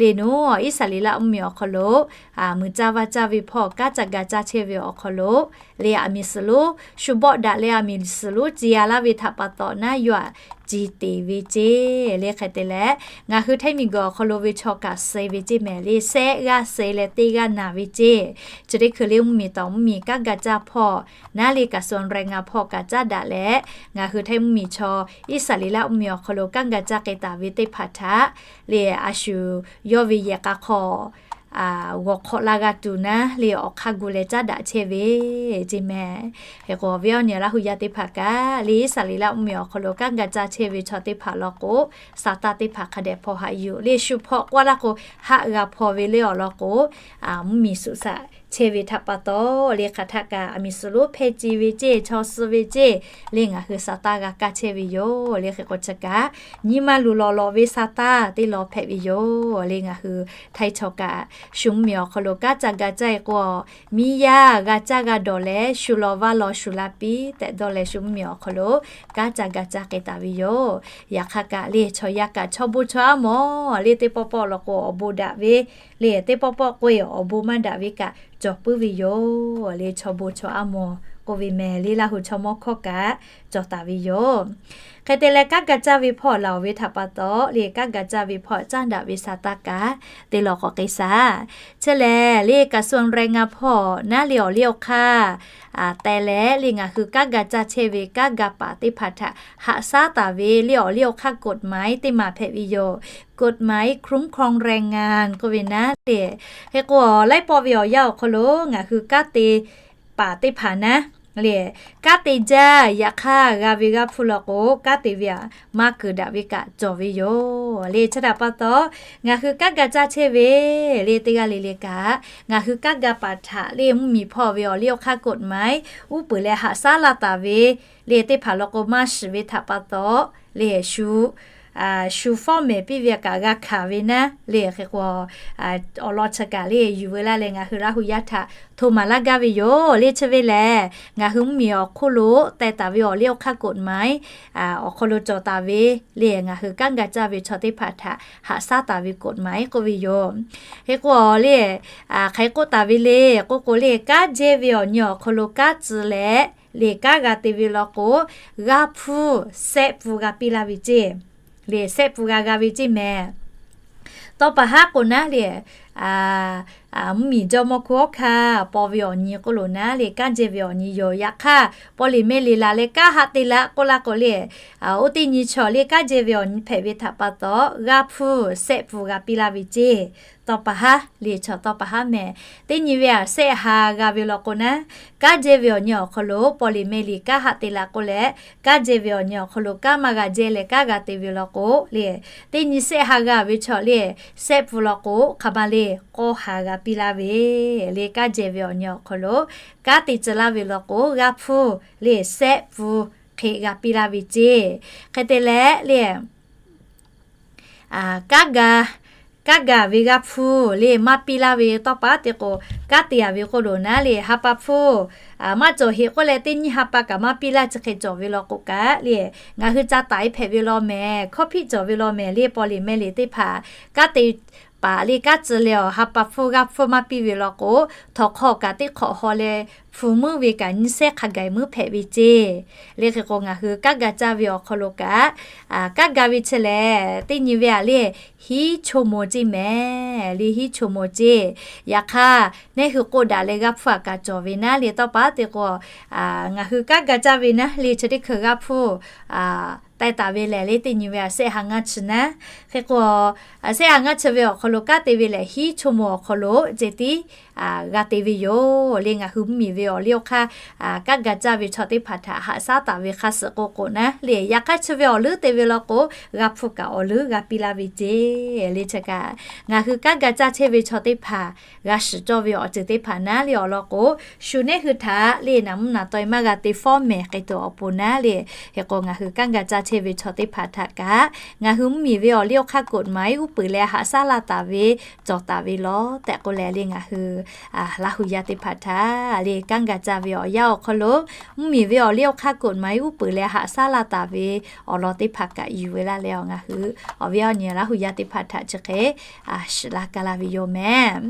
le, nawˬ Iˉsaˍreˍlaˆ mvuhˇmiˬ awˬ hk'aw lo meuꞈ caˇ vaˇ caˇ ve hpawˇ kanˉ ca ga caˇ chehˇ ve awˬ hk'aw lo le, aˬ miˍ suhˍ lonˉ shu bawˆ daꞈ leh aˬ miˍ suhˍ lonˉ ce a laˇ ve htaꞈ pa taw naˉ yawˇ aꞈ ce teˍ ve ceˇ le. Hk'e te leh ngaˬ hui Htaiˇ miˬguiˬ awˬ hk'aw lo ve chaw kaꞈ suh ve ceˇ mehˍ le, sehˆ g'aˇ suh leh teˇ g'aˇ naˬ ve ceˇ. Chi teˇ hkui le mvuhˇmiˬ tawˍ mvuhˇmiˬ kanˉ ga caˇ hpawˇ naˉ le, กระทรวงแรงงาน hpawˇ kaꞈ caˉ daꞈ leh, ngaˬ hui Htaiˇ mvuhˇmiˬ chaw Iˉsaˍreˍlaˆ mvuhˇmiˬ awˬ hk'aw lo kanˉ ga caˇ k'ai taˍ ve teˇ hpaˍ htaꞈ le, a shu yawˇ ve yehˬ k'a hk'aw g'awˬ hk'awꞈ la g'a tuˬ naˉ le, awˬ hk'aˇ gu leh caˉ daꞈ chehˇ ve ceˇ mehˍ. Hk'e k'o, awˬ viˉ awˬ nyi Laˇ hu yaˇ teˇ hpaˍ kaꞈ le, Iˉsaˍreˍlaˆ mvuhˇmiˬ awˬ hk'aw lo kanˉ ga caˇ chehˇ ve chaw teˇ hpaˍ law k'o, sa taˇ teˇ hpaˍ hk'a dehꞈ hpaw haꞈ yuˬ le. Shu hpawˇ k'oˆ laˇ k'o, haˆ g'a hpaw ve le awˬ lawn k'o, mvuhˇmiˬ suꞈ shaꞈ chehˇ ve htaꞈ pa taw le, hk'aˬ htaˆ kaꞈ aˬ miˍ suhˍ lonˉ hpeh ce ve ceˇ, chaw suh ve ceˇ le, ngaˬ hui sa taˇ g'a kaˇ chehˇ ve yoˬ le. Hk'e k'o, chi kaꞈ nyi ma luˬ lawˬ lawˬ ve sa taˇ teˇ law hpehꞈ ve yoˬ le. Ngaˬ hui Htaiˇ chaw kaꞈ shu mvuhˇmiˬ awˬ hk'aw lo kanˉ ca ga caˇ e k'o, miˇ yaˇ g'a caˇ g'a dawˬ leh shu law vaˇ law shu la piˇ tehꞈ dawˇ leh shu mvuhˇmiˬ awˬ hk'aw lo kanˉ ca ga caˇ k'ai taˍ ve yoˬ. Yaꞈ hk'aˇ kaꞈ le, chaw yaˇ kaꞈ chaw bon chaw aˉ mawˬ le, teˇ pawˆ pawˆ law k'o awˬ bon daꞈ ve le, teˇ pawˆ pawˆ k'oˆ e awˬ bon maˇ daꞈ ve kaꞈ cawˬ puiˉ ve yoˬ le. Chaw bon chaw aˉ mawˬ k'oˆ ve mehˍ le. Laˇ hu chaw mawˇ hkawˇ kaꞈ cawˬ taˍ ve yoˬ. Hk'e te leh, kanˉ ga caˇ ve hpawˇ laˬ oˬ ve htaꞈ pa taw le, kanˉ ga caˇ ve hpawˇ caˇ daꞈ ve sa taˇ kaꞈ te lawˬ k'awꞈ k'ai shaˍ. Chi lehˬ le, กระทรวงแรงงาน hpawˇ naˉ le awˬ liˇ awˬ hk'aˇ te leh le, ngaˬ hui kanˉ ga caˇ chehˇ ve kanˉ ga paˍ teˇ hpaˍ htaꞈ haꞈ shaˉ taˍ ve le awˬ liˇ awˬ hk'aˇ กฎหมาย teˇ maˬ hpehꞈ ve yoˬ. กฎหมายคุ้มครองแรงงาน k'oˆ ve naˉ le. Hk'e k'o, laiˉ pawˆ ve awˬ yanˇ awˬ hk'aw lo ngaˬ hui kanˉ te paˍ teˇ hpaˍ naˉ le, kanˉ te jaˇ. Yaꞈ hk'aˇ, g'a ve g'aˇ hpfuhˇ law k'o, kanˉ te ve aꞈ maˇ keunˍ daꞈ ve kaꞈ cawˬ ve yoˬ le. Chi htaꞈ pa taw, ngaˬ hui kanˉ ga caˇ chehˇ ve le, teˇ g'aˇ le le kaꞈ ngaˬ hui kanˉ ga paˍ htaꞈ le, mvuhˇmiˬ hpawˇ ve awˬ liˇ awˬ hk'aˇ กฎหมาย uˉ peunˍ leh haꞈ shaˉ laˇ taˍ ve le, teˇ hpaˍ law k'o maˇ shiˍ ve htaꞈ pa taw le, shu shu fawˉ mehˍ piˇ ve kaꞈ g'a hkanˍ ve naˉ le. Hk'e k'o, awˬ lawn chi kaꞈ le yuˬ veu laˇ leh, ngaˬ hui Laˇ hu yaˇ htaꞈ hto maˍ laˇ gaˇ ve yoˬ le. Chi ve lehˬ, ngaˬ hui mvuhˇmiˬ awˬ hk'oˆ lo teh taˍ ve awˬ liˇ awˬ hk'aˇ กฎหมาย awˬ hk'aw lo cawˬ taˍ ve le, ngaˬ hui kanˉ ga caˇ ve chaw teˇ hpaˍ htaꞈ haꞈ shaˉ taˍ ve กฎหมาย k'oˆ ve yoˬ. Hk'e k'o le, hk'aˬ hk'e k'oˆ taˍ ve le k'oˆ k'o le, kanˉ jehˇ ve awˬ nyi awˬ hk'aw lo kanˉ tcuh leh le, kanˉ g'a te ve law k'o, g'aˇ hpfuhˇ sehˆ pfuhˇ g'a piˇ laˇ ve ceˇ le, sehˆ pfuhˇ g'a g'a ve ceˇ mehˍ. Tawˇ pa haˉ k'o naˉ le, mvuhˇmiˬ jawˇmawˇ hkuˇ awˉ hkanˇ paw ve awˬ nyi k'oˆ lo naˉ le, kanˉ jehˇ ve awˬ nyi yoˬ. Yaꞈ hk'aˇ, paw liꞈ meh liꞈ laˬ leh kanˉ haꞈ te laˇ k'oˆ laˇ k'o le, oˇ teˇ nyi chaw le kanˉ jehˇ ve awˬ nyi hpehꞈ ve htaꞈ pa taw, g'aˇ hpfuhˇ sehˆ pfuhˇ g'a piˇ laˇ ve ceˇ. Tawˇ pa haˉ le, chaw tawˇ pa haˉ mehˍ. Teˇ nyi ve aꞈ sehˆ ha g'a ve law k'o naˉ, kanˉ jehˇ ve awˬ nyi awˬ hk'aw lo paw liꞈ meh liꞈ kanˉ haꞈ te laˇ k'oˆ leh, kanˉ jehˇ ve awˬ nyi awˬ hk'aw lo kanˉ maˇ g'a jehˇ leh kanˉ g'a te ve law k'o le, teˇ nyi sehˆ ha g'a ve chaw le, sehˆ pfuhˇ law k'o hk'aˬ ma le, k'awˇ ha g'a piˇ laˇ ve le. Kanˉ jehˇ ve awˬ nyi awˬ hk'aw lo kanˉ te tcuh laˇ ve law k'o, g'aˇ hpfuhˇ le sehˆ pfuhˇ hk'e g'a piˇ laˇ ve ceˇ. Hk'e te leh le, kanˉ ga, kanˉ ga ve g'aˇ hpfuhˇ le maˇ piˇ laˇ ve tawˇ pa te k'o, kanˉ te a ve k'oˆ lo naˉ le, ha pa hpfuhˇ maˇ cawˬ heꞈ k'oˆ leh, teˇ nyiˇ ha pa kaꞈ maˇ piˇ laˇ chi hk'e cawˬ ve law k'o kaꞈ le, ngaˬ hui ca taiˍ hpehꞈ ve law mehˍ, hkawˇ hpiˆ cawˬ ve law mehˍ le, paw liꞈ meh liꞈ teˇ hpaˍ kanˉ te paˍ le kanˉ tcuh leh awˬ ha pa hpfuhˇ g'aˇ hpfuhˇ maˇ piˇ ve law k'o, htawnˍ hk'aw kaꞈ teˇ hk'awꞈ haw leh hpu meuˇ ve kaꞈ nyiˇ sehˉ hk'a gaˬ meuˇ hpehꞈ ve ceˇ. Le hk'e k'o, ngaˬ hui kanˉ ga caˇ ve awˬ hk'aw lo kaꞈ, kanˉ ga ve chi lehˬ, teˇ nyi ve aꞈ le, hiˉ cho mo ceˇ mehˍ le, hiˉ cho mo ceˇ. Yaꞈ hk'aˇ, neˇ hui k'oˆ daꞈ leh g'aˇ hpfuhˇ aꞈ kaꞈ cawˬ ve naˉ le, tawˇ pa te k'o, ngaˬ hui kanˉ ga caˇ ve naˉ le, chi teˇ hkui g'aˇ hpfuhˇ teh taˍ ve lehˬ le, teˇ nyi ve aꞈ sehˆ ha ngaˇ chi naˉ. Hk'e k'o, sehˆ ha ngaˇ chi ve awˬ hk'aw lo kanˉ te ve lehˬ, hiˉ cho mo awˬ hk'aw lo ceh tiˉ g'a te ve yoˬ le. Ngaˬ hui mvuhˇmiˬ ve awˬ liˇ awˬ hk'aˇ kanˉ ga caˇ ve chaw teˇ hpaˍ htaꞈ haꞈ shaˉ taˍ ve hk'a suhˍ k'o k'o naˉ le, yaꞈ hk'aˇ chi ve awˬ leuˉ te ve law k'o, g'aˇ hpfuhˇ kaꞈ awˬ leuˉ g'a piˇ laˇ ve ceˇ le. Chi kaꞈ ngaˬ hui kanˉ ga caˇ chehˇ ve chaw teˇ hpaˍ g'a shiˍ cawˇ ve awˬ ceuˬ teˇ hpaˍ naˉ le awˬ lawn k'o, shu neˇ hui htaꞈ le naˍ mvuhˇ naˍ tawˇ e maˇ g'a te fawˉ mehˍ hk'e tuˬ awˬ pon naˉ le. Hk'e k'o, ngaˬ hui kanˉ ga caˇ chehˇ ve chaw teˇ hpaˍ htaꞈ kaꞈ, ngaˬ hui mvuhˇmiˬ ve awˬ liˇ awˬ hk'aˇ กฎหมาย uˉ peunˍ leh haꞈ shaˉ laˇ taˍ ve cawˬ taˍ ve lawˬ tehꞈ k'oˆ leh le, ngaˬ hui Laˇ hu yaˇ teˇ hpaˍ htaꞈ le kanˉ ga caˇ ve awˬ yanˇ awˬ hk'aw lo, mvuhˇmiˬ ve awˬ liˇ awˬ hk'aˇ กฎหมาย uˉ peunˍ leh haꞈ shaˉ laˇ taˍ ve awˬ lawn teˇ hpaˍ kaꞈ yuˬ ve laˇ leh, ngaˬ hui awˬ viˉ awˬ nyi Laˇ hu yaˇ teˇ hpaˍ htaꞈ chi hk'e shiˍ la ka laˇ ve yoˬ mehˍ.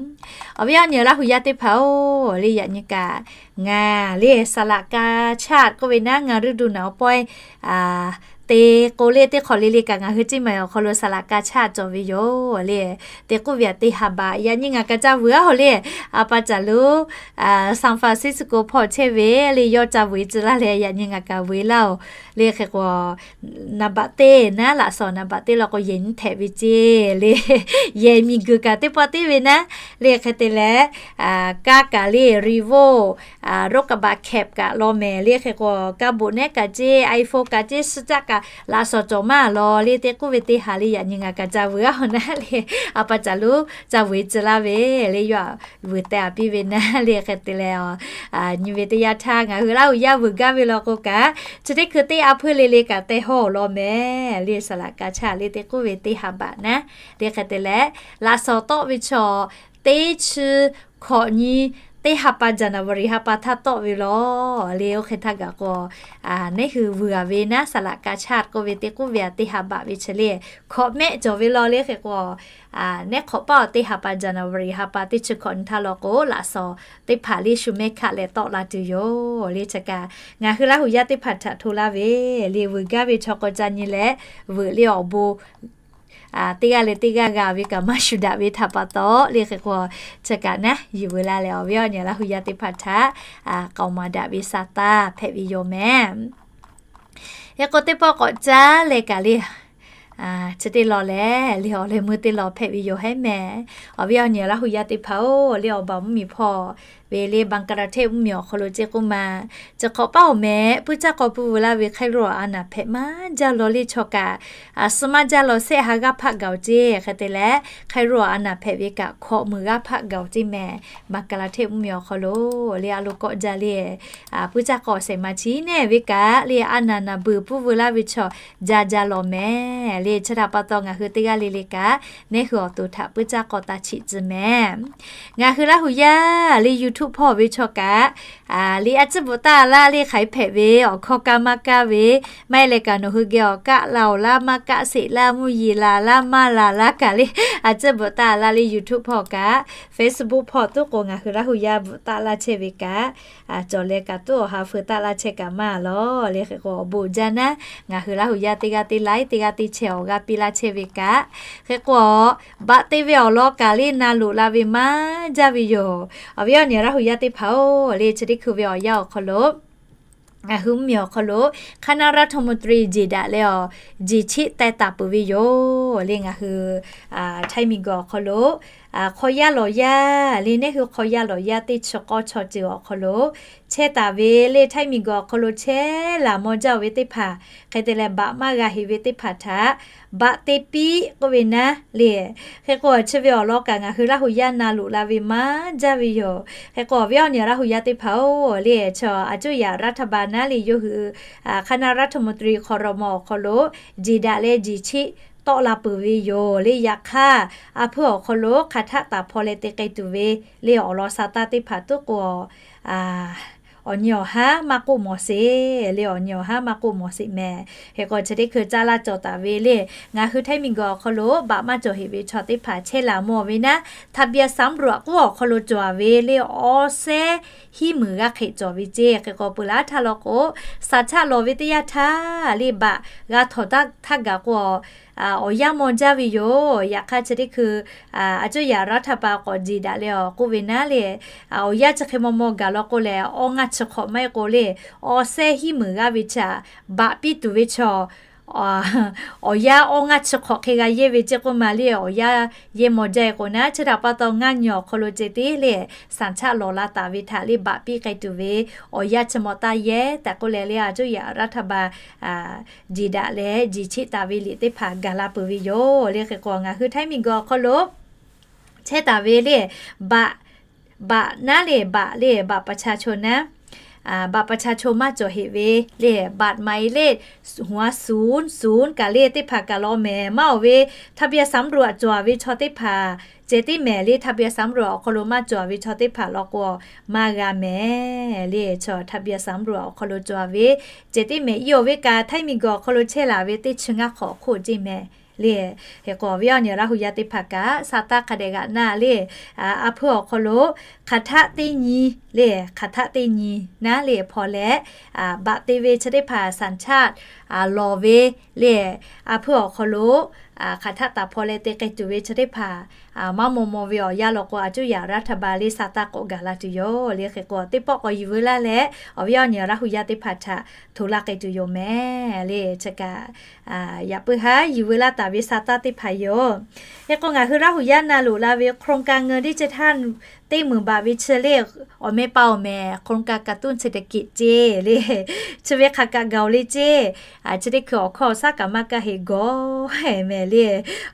Awˬ viˉ awˬ nyi Laˇ hu yaˇ teˇ hpaˍ-oˬ, le yaꞈ nyi kaꞈ ngaˬ le saˍ laꞈ ka chaˇ k'oˆ ve naˉ, ngaˬ ฤดูหนาว pawehˇ te k'o le, teˇ hk'awꞈ le le kaꞈ ngaˬ hui ceˇ maˬ awˬ hk'aw lo saˍ laꞈ ka chaˇ cawˬ ve yoˬ le. Te k'oˆ ve aꞈ teˇ ha baꞈ yaꞈ nyi ngaˬ ka caˇ vuiˬ aˇ le. A pa caˬ lo San Francisco hpawˇ chehˇ ve le, yawˇ ca vuiˬ tcuh laˇ leh yaꞈ nyi ngaˬ kaꞈ vuiˬ laˇ-oˬ le. Hk'e k'o, naˍ baꞈ teˇ naˉ, laꞈ shawˍ naˍ baꞈ teˇ law k'o, yehˬ nyi htehꞈ ve ceˇ le. Yehˬ miˬ guiˬ kaꞈ teˇ pawˆ teˇ ve naˉ le. Hk'e te leh, kaˇ kaꞈ le Revo, รถกระบะ cab kaꞈ law mehˍ le. Hk'e k'o, ka boꞈ nehˉ kaꞈ ceˇ, iPhone kaꞈ ceˇ, suh caˆ kaꞈ laꞈ shawˍ cawˬ maˇ law le. Te k'oˆ ve teˇ ha le yaꞈ nyi ngaˬ kaꞈ ca vuiˬ aˇ naˉ le. A pa caˬ lo ca vuiˬ tcuh laˇ ve le, yawˇ vuiˬ teh a piˇ ve naˉ le. Hk'e te leh, nyi ve teˇ yanˇ htaˇ ngaˬ hui Laˇ hu yaˇ vuiˬ gaˇ ve law k'o kaꞈ, chi teˇ hkui teˇ a hpuiˇ le le kaꞈ te hawˇ law mehˍ le. Saˍ laꞈ ka chaˇ le te k'oˆ ve teˇ ha baꞈ naˉ le. Hk'e te leh, laꞈ shawˍ tawˆ ve chaw teˇ chi hkawꞈ nyi Teˇ ha pa January ha pa htaˇ tawˆ ve law le. Oˇ hk'e htaˇ gaˬ k'o, neˇ hui vuiˬ a ve naˉ, saˍ laꞈ ka chaˇ k'oˆ ve teˇ k'oˆ ve a teˇ ha baꞈ ve chi le, hkawꞈ mehˆ cawˬ ve law le. Hk'e k'o, neˇ hk'awꞈ paˆ awˬ teˇ ha pa January ha pa teˇ chi hkawꞈ nyi htaˇ law k'o, laꞈ shawnˍ teˇ hpaˍ le shu mehˇ hkaˆ leh tawˆ la tuˬ yoˬ le. Chi kaꞈ ngaˬ hui Laˇ huˍ yaˇ teˇ hpaˍ htaꞈ hto laˇ ve le, vuiˬ gaˇ ve chaw k'aw ca nyi leh, vuiˬ le awˬ bon teˇ g'aˇ leh teˇ g'aˇ g'a ve kaꞈ maˇ shuˍ daꞈ ve htaꞈ pa taw le. Hk'e k'o, chi kaꞈ naˉ yuˬ veu laˇ leh, awˬ viˉ awˬ nyi Laˇ huˍ yaˇ teˇ hpaˍ htaꞈ k'aoˍ maˍ daꞈ ve sa taˇ hpehꞈ ve yoˬ mehˍ. Hk'e k'o, teˇ pawˆ k'awꞈ caˉ leh kaꞈ le, chi teˇ law lehˬ le, awˬ leh meuˇ teˇ law hpehꞈ ve yoˬ hehˉ mehˍ. Awˬ viˉ awˬ nyi Laˇ huˍ yaˇ teˇ hpaˍ-oˬ le, awˬ baˬ mvuhˇmiˬ hpawˇ ve le Bangladesh mvuhˇmiˬ awˬ hk'aw lo ceˇ k'oˆ ma, chi hk'awꞈ paˆ awˬ mehˍ puiˉ caˇ k'aw pui veu laˇ ve hk'aˇ ro a naˍ hpehꞈ maˇ jaˇ law le. Chaw kaꞈ suh maˇ jaˇ law, shehˆ ha g'aˇ hpaˆ gaˬ-oˬ ceˇ. Hk'e te leh hk'aˇ ro a naˍ hpehꞈ ve kaꞈ hkawꞈ meuˬ g'aˇ hpaˆ gaˬ-oˬ ceˇ mehˍ. Bangladesh mvuhˇmiˬ awˬ hk'aw lo le, a lo kawˆ jaˇ le, puiˉ caˇ k'aw shehˍ ma chi neˇ ve kaꞈ le, a naˍ naˍ beuˬ pui veu laˇ ve chaw jaˇ jaˇ law mehˍ le. Chi htaꞈ pa taw ngaˬ hui teˇ g'aˇ le le kaꞈ, neˇ hui awˬ to htaꞈ puiˉ caˇ k'aw taˇ chiꞈ tcuh mehˍ. Ngaˬ hui Laˇ huˍ yaˇ le YouTube hpawˇ ve chaw kaꞈ, le a ciˉ bvuhꞈ taˇ laˇ le, hk'aˬ hk'e hpehꞈ ve awˬ hkawˇ kaˇ maˇ kaˇ ve, maˇ heˆ leh kaꞈ nawˬ hui geh awˬ kaˆ la awˬ laˇ maˇ kaˆ sheˍ laˇ, mvuhˇ yeˬ laˬ laˇ maˇ laˬ laˇ kaꞈ le, a ciˉ bvuhꞈ taˇ laˇ le, YouTube hpawˇ kaꞈ, Facebook hpawˇ tuˉ k'o ngaˬ hui Laˇ huˍ yaˇ bvuhꞈ taˇ laˇ chehˇ ve kaꞈ, cawˬ leh kaꞈ tuˉ awˬ ha feu taˇ laˇ chehˇ kaꞈ maˇ law le. Hk'e k'o, awˬ bon jaˇ naˉ ngaˬ hui Laˇ huˍ yaˇ teˇ g'aˇ teˇ laiˉ teˇ g'aˇ teˇ chehˇ awˬ g'aˇ piˇ laˇ chehˇ ve kaꞈ, hk'e k'o, baꞈ te ve awˬ lawn kaꞈ le na loꞈ la ve maˇ jaˇ ve yoˬ. Awˬ viˉ awˬ nyi Laˇ huˍ yaˇ teˇ hpaˍ-oˬ le, chi teˇ hkui ve awˬ yanˇ awˬ hk'aw lo ngaˬ hui mvuhˇmiˬ awˬ hk'aw lo hk'aˇ naˆ รัฐมนตรี jeˬ daꞈ leh awˬ jeˬ chiˆ teh taˍ peuˬ ve yoˬ le. Ngaˬ hui Htaiˇ miˬguiˬ awˬ hk'aw lo hk'aw yaˇ lawˬ yaˇ le, neˇ hui hk'aw yaˇ lawˬ yaˇ teˇ chi k'awˇ chaw ceuˬ awˬ hk'aw lo chehˇ taˍ ve le, Htaiˇ miˬguiˬ awˬ hk'aw lo chehˇ laˬ maw jaˇ-oˬ ve teˇ hpaˍ, hk'e te leh baꞈ maˇ g'a heꞈ ve teˇ hpaˍ htaꞈ baꞈ te piˇ k'oˆ ve naˉ le. Hk'e k'o, chi ve awˬ lawn kaꞈ ngaˬ hui Laˇ huˍ yaˇ na loꞈ la ve maˇ jaˇ ve yoˬ. Hk'e k'o, awˬ viˉ awˬ nyi Laˇ huˍ yaˇ teˇ hpaˍ-oˬ le, chaw a cuˇ yaꞈ รัฐบาล naˉ le yawˇ hui hk'aˇ naˆ รัฐมนตรี ครม. awˬ hk'aw lo jeˬ daꞈ leh jeˬ chiˆ tawˆ la peuˬ ve yoˬ le. Yaꞈ hk'aˇ, a hpuiˇ awˬ hk'aw lo hk'aˬ htaˆ taˍ hpaw leh te k'ai tuˬ ve le awˬ lawn sa taˇ teˇ hpaˍ tuˉ k'o, awˬ nyi awˬ haˉ maˇ k'oˆ mawˬ sheˍ le, awˬ nyi awˬ haˉ maˇ k'oˆ mawˬ sheˍ mehˍ. Hk'e k'o, chi teˇ hkui caˇ laˇ cawˬ taˍ ve le, ngaˬ hui Htaiˇ miˬguiˬ awˬ hk'aw lo baꞈ maˇ cawˬ heꞈ ve chaw teˇ hpaˍ chehˇ laˬ mawˬ ve naˉ, ทะเบียนสำรวจ k'oˆ awˬ hk'aw lo cawˬ ve le, awˬ sehˉ hiˉ meunˍ g'aˇ hk'e cawˬ ve ceˇ. Hk'e k'o, peuˬ laˇ htaˇ law k'o, saˍ chaˆ lawˬ ve teˇ yanˇ htaˇ le, baꞈ g'a htawnˍ htaˇ gaˬ k'o, awˬ yanˇ maw jaˇ ve yoˬ. Yaꞈ hk'aˇ, chi teˇ hkui a cuˇ yaꞈ รัฐบาล k'awꞈ jeˬ daꞈ leh awˬ k'oˆ ve naˉ le, awˬ yanˇ chi hk'e maw maw gaˬ law k'o lehˬ, awˇ ngaˇ chi hk'awꞈ maˇ heˆ k'o le, awˬ sehˉ hiˉ meunˍ g'aˇ ve chaw baꞈ piˇ tuˬ ve chaw awˬ yanˇ awˇ ngaˇ chi hk'awꞈ hk'e g'a yehˇ ve ceˇ k'oˆ ma le, awˬ yanˇ yehˇ maw jaˇ e k'o naˉ, chi htaꞈ pa taw ngaˇ nyi awˬ hk'aw lo ceh tiˉ le, saˍ chaˆ lawˬ la taˍ ve htaꞈ le baꞈ piˇ k'ai tuˬ ve awˬ yanˇ chi maw taˇ yehˇ tehꞈ k'oˆ leh le, a cuˇ yaꞈ รัฐบาล jeˬ daꞈ leh jeˬ chiˆ taˍ ve liꞈ teˇ hpaˍ gaˬ la peuˬ ve yoˬ le. Hk'e k'o, ngaˬ hui Htaiˇ miˬguiˬ awˬ hk'aw lo chehˇ taˍ ve le, baꞈ, baꞈ naˉ le, baꞈ le, baꞈ ประชาชน naˉ, baꞈ ประชาชน maˇ cawˬ heꞈ ve le, บัตรหมายเลข หัว ศูนย์ ศูนย์ kaꞈ le teˇ hpaˍ kaꞈ law mehˍ. Maˇ oˬ ve ทะเบียนสำรวจ cawˬ ve chaw teˇ hpaˍ ceh tiˉ mehˍ le, ทะเบียนสำรวจ awˬ hk'aw lo maˇ cawˬ ve chaw teˇ hpaˍ law k'o maˇ g'a mehˍ le. Chaw ทะเบียนสำรวจ awˬ hk'aw lo cawˬ ve ceh tiˉ mehˍ. Iˉ oˬ ve kaꞈ Htaiˇ miˬguiˬ awˬ hk'aw lo chehˇ laˬ ve teˇ chi ngaˇ hk'awꞈ hk'oˆ ceˇ mehˍ le. Hk'e k'o, awˬ viˉ awˬ nyi Laˇ huˍ yaˇ teˇ hpaˍ kaꞈ saˍ taˇ hk'a dehꞈ g'aꞈ na le, a hpuiˇ awˬ hk'aw lo hk'aˬ htaˆ teˇ nyi le, hk'aˬ htaˆ teˇ nyi naˉ le hpaw leh, baꞈ te ve chi teˇ hpaˍ saˍ chaˆ lawˬ ve le, a hpuiˇ awˬ hk'aw lo hk'aˬ htaˆ taˍ hpaw leh te k'ai tuˬ ve chi teˇ hpaˍ maˇ maw maw ve awˬ yanˇ law k'o, a cuˇ yaꞈ รัฐบาล le saˍ taˇ k'awꞈ gaˬ la tuˬ yoˬ le. Hk'e k'o, teˇ pawˆ k'awꞈ yuˬ veu laˇ leh, awˬ viˉ awˬ nyi Laˇ huˍ yaˇ teˇ hpaˍ htaꞈ hto laˇ k'ai tuˬ yoˬ mehˍ le. Chi kaꞈ yaꞈ puiˉ haˉ yuˬ veu laˇ taˍ ve saˍ taˇ teˇ hpaˍ yoˬ. Hk'e k'o, ngaˬ hui Laˇ huˍ yaˇ na loꞈ la ve โครงการเงินดิจิทัล teˇ meunˍ baꞈ ve chi le, awˬ meh pa awˬ mehˍ โครงการกระตุ้นเศรษฐกิจ ceˇ le, chi ve hk'aˬ kaꞈ gaˬ-oˬ le ceˇ. Chi teˇ hkui awˬ hkawˇ awˬ shaˉ kaꞈ maˇ kaˇ heꞈ gawˬ mehˍ le,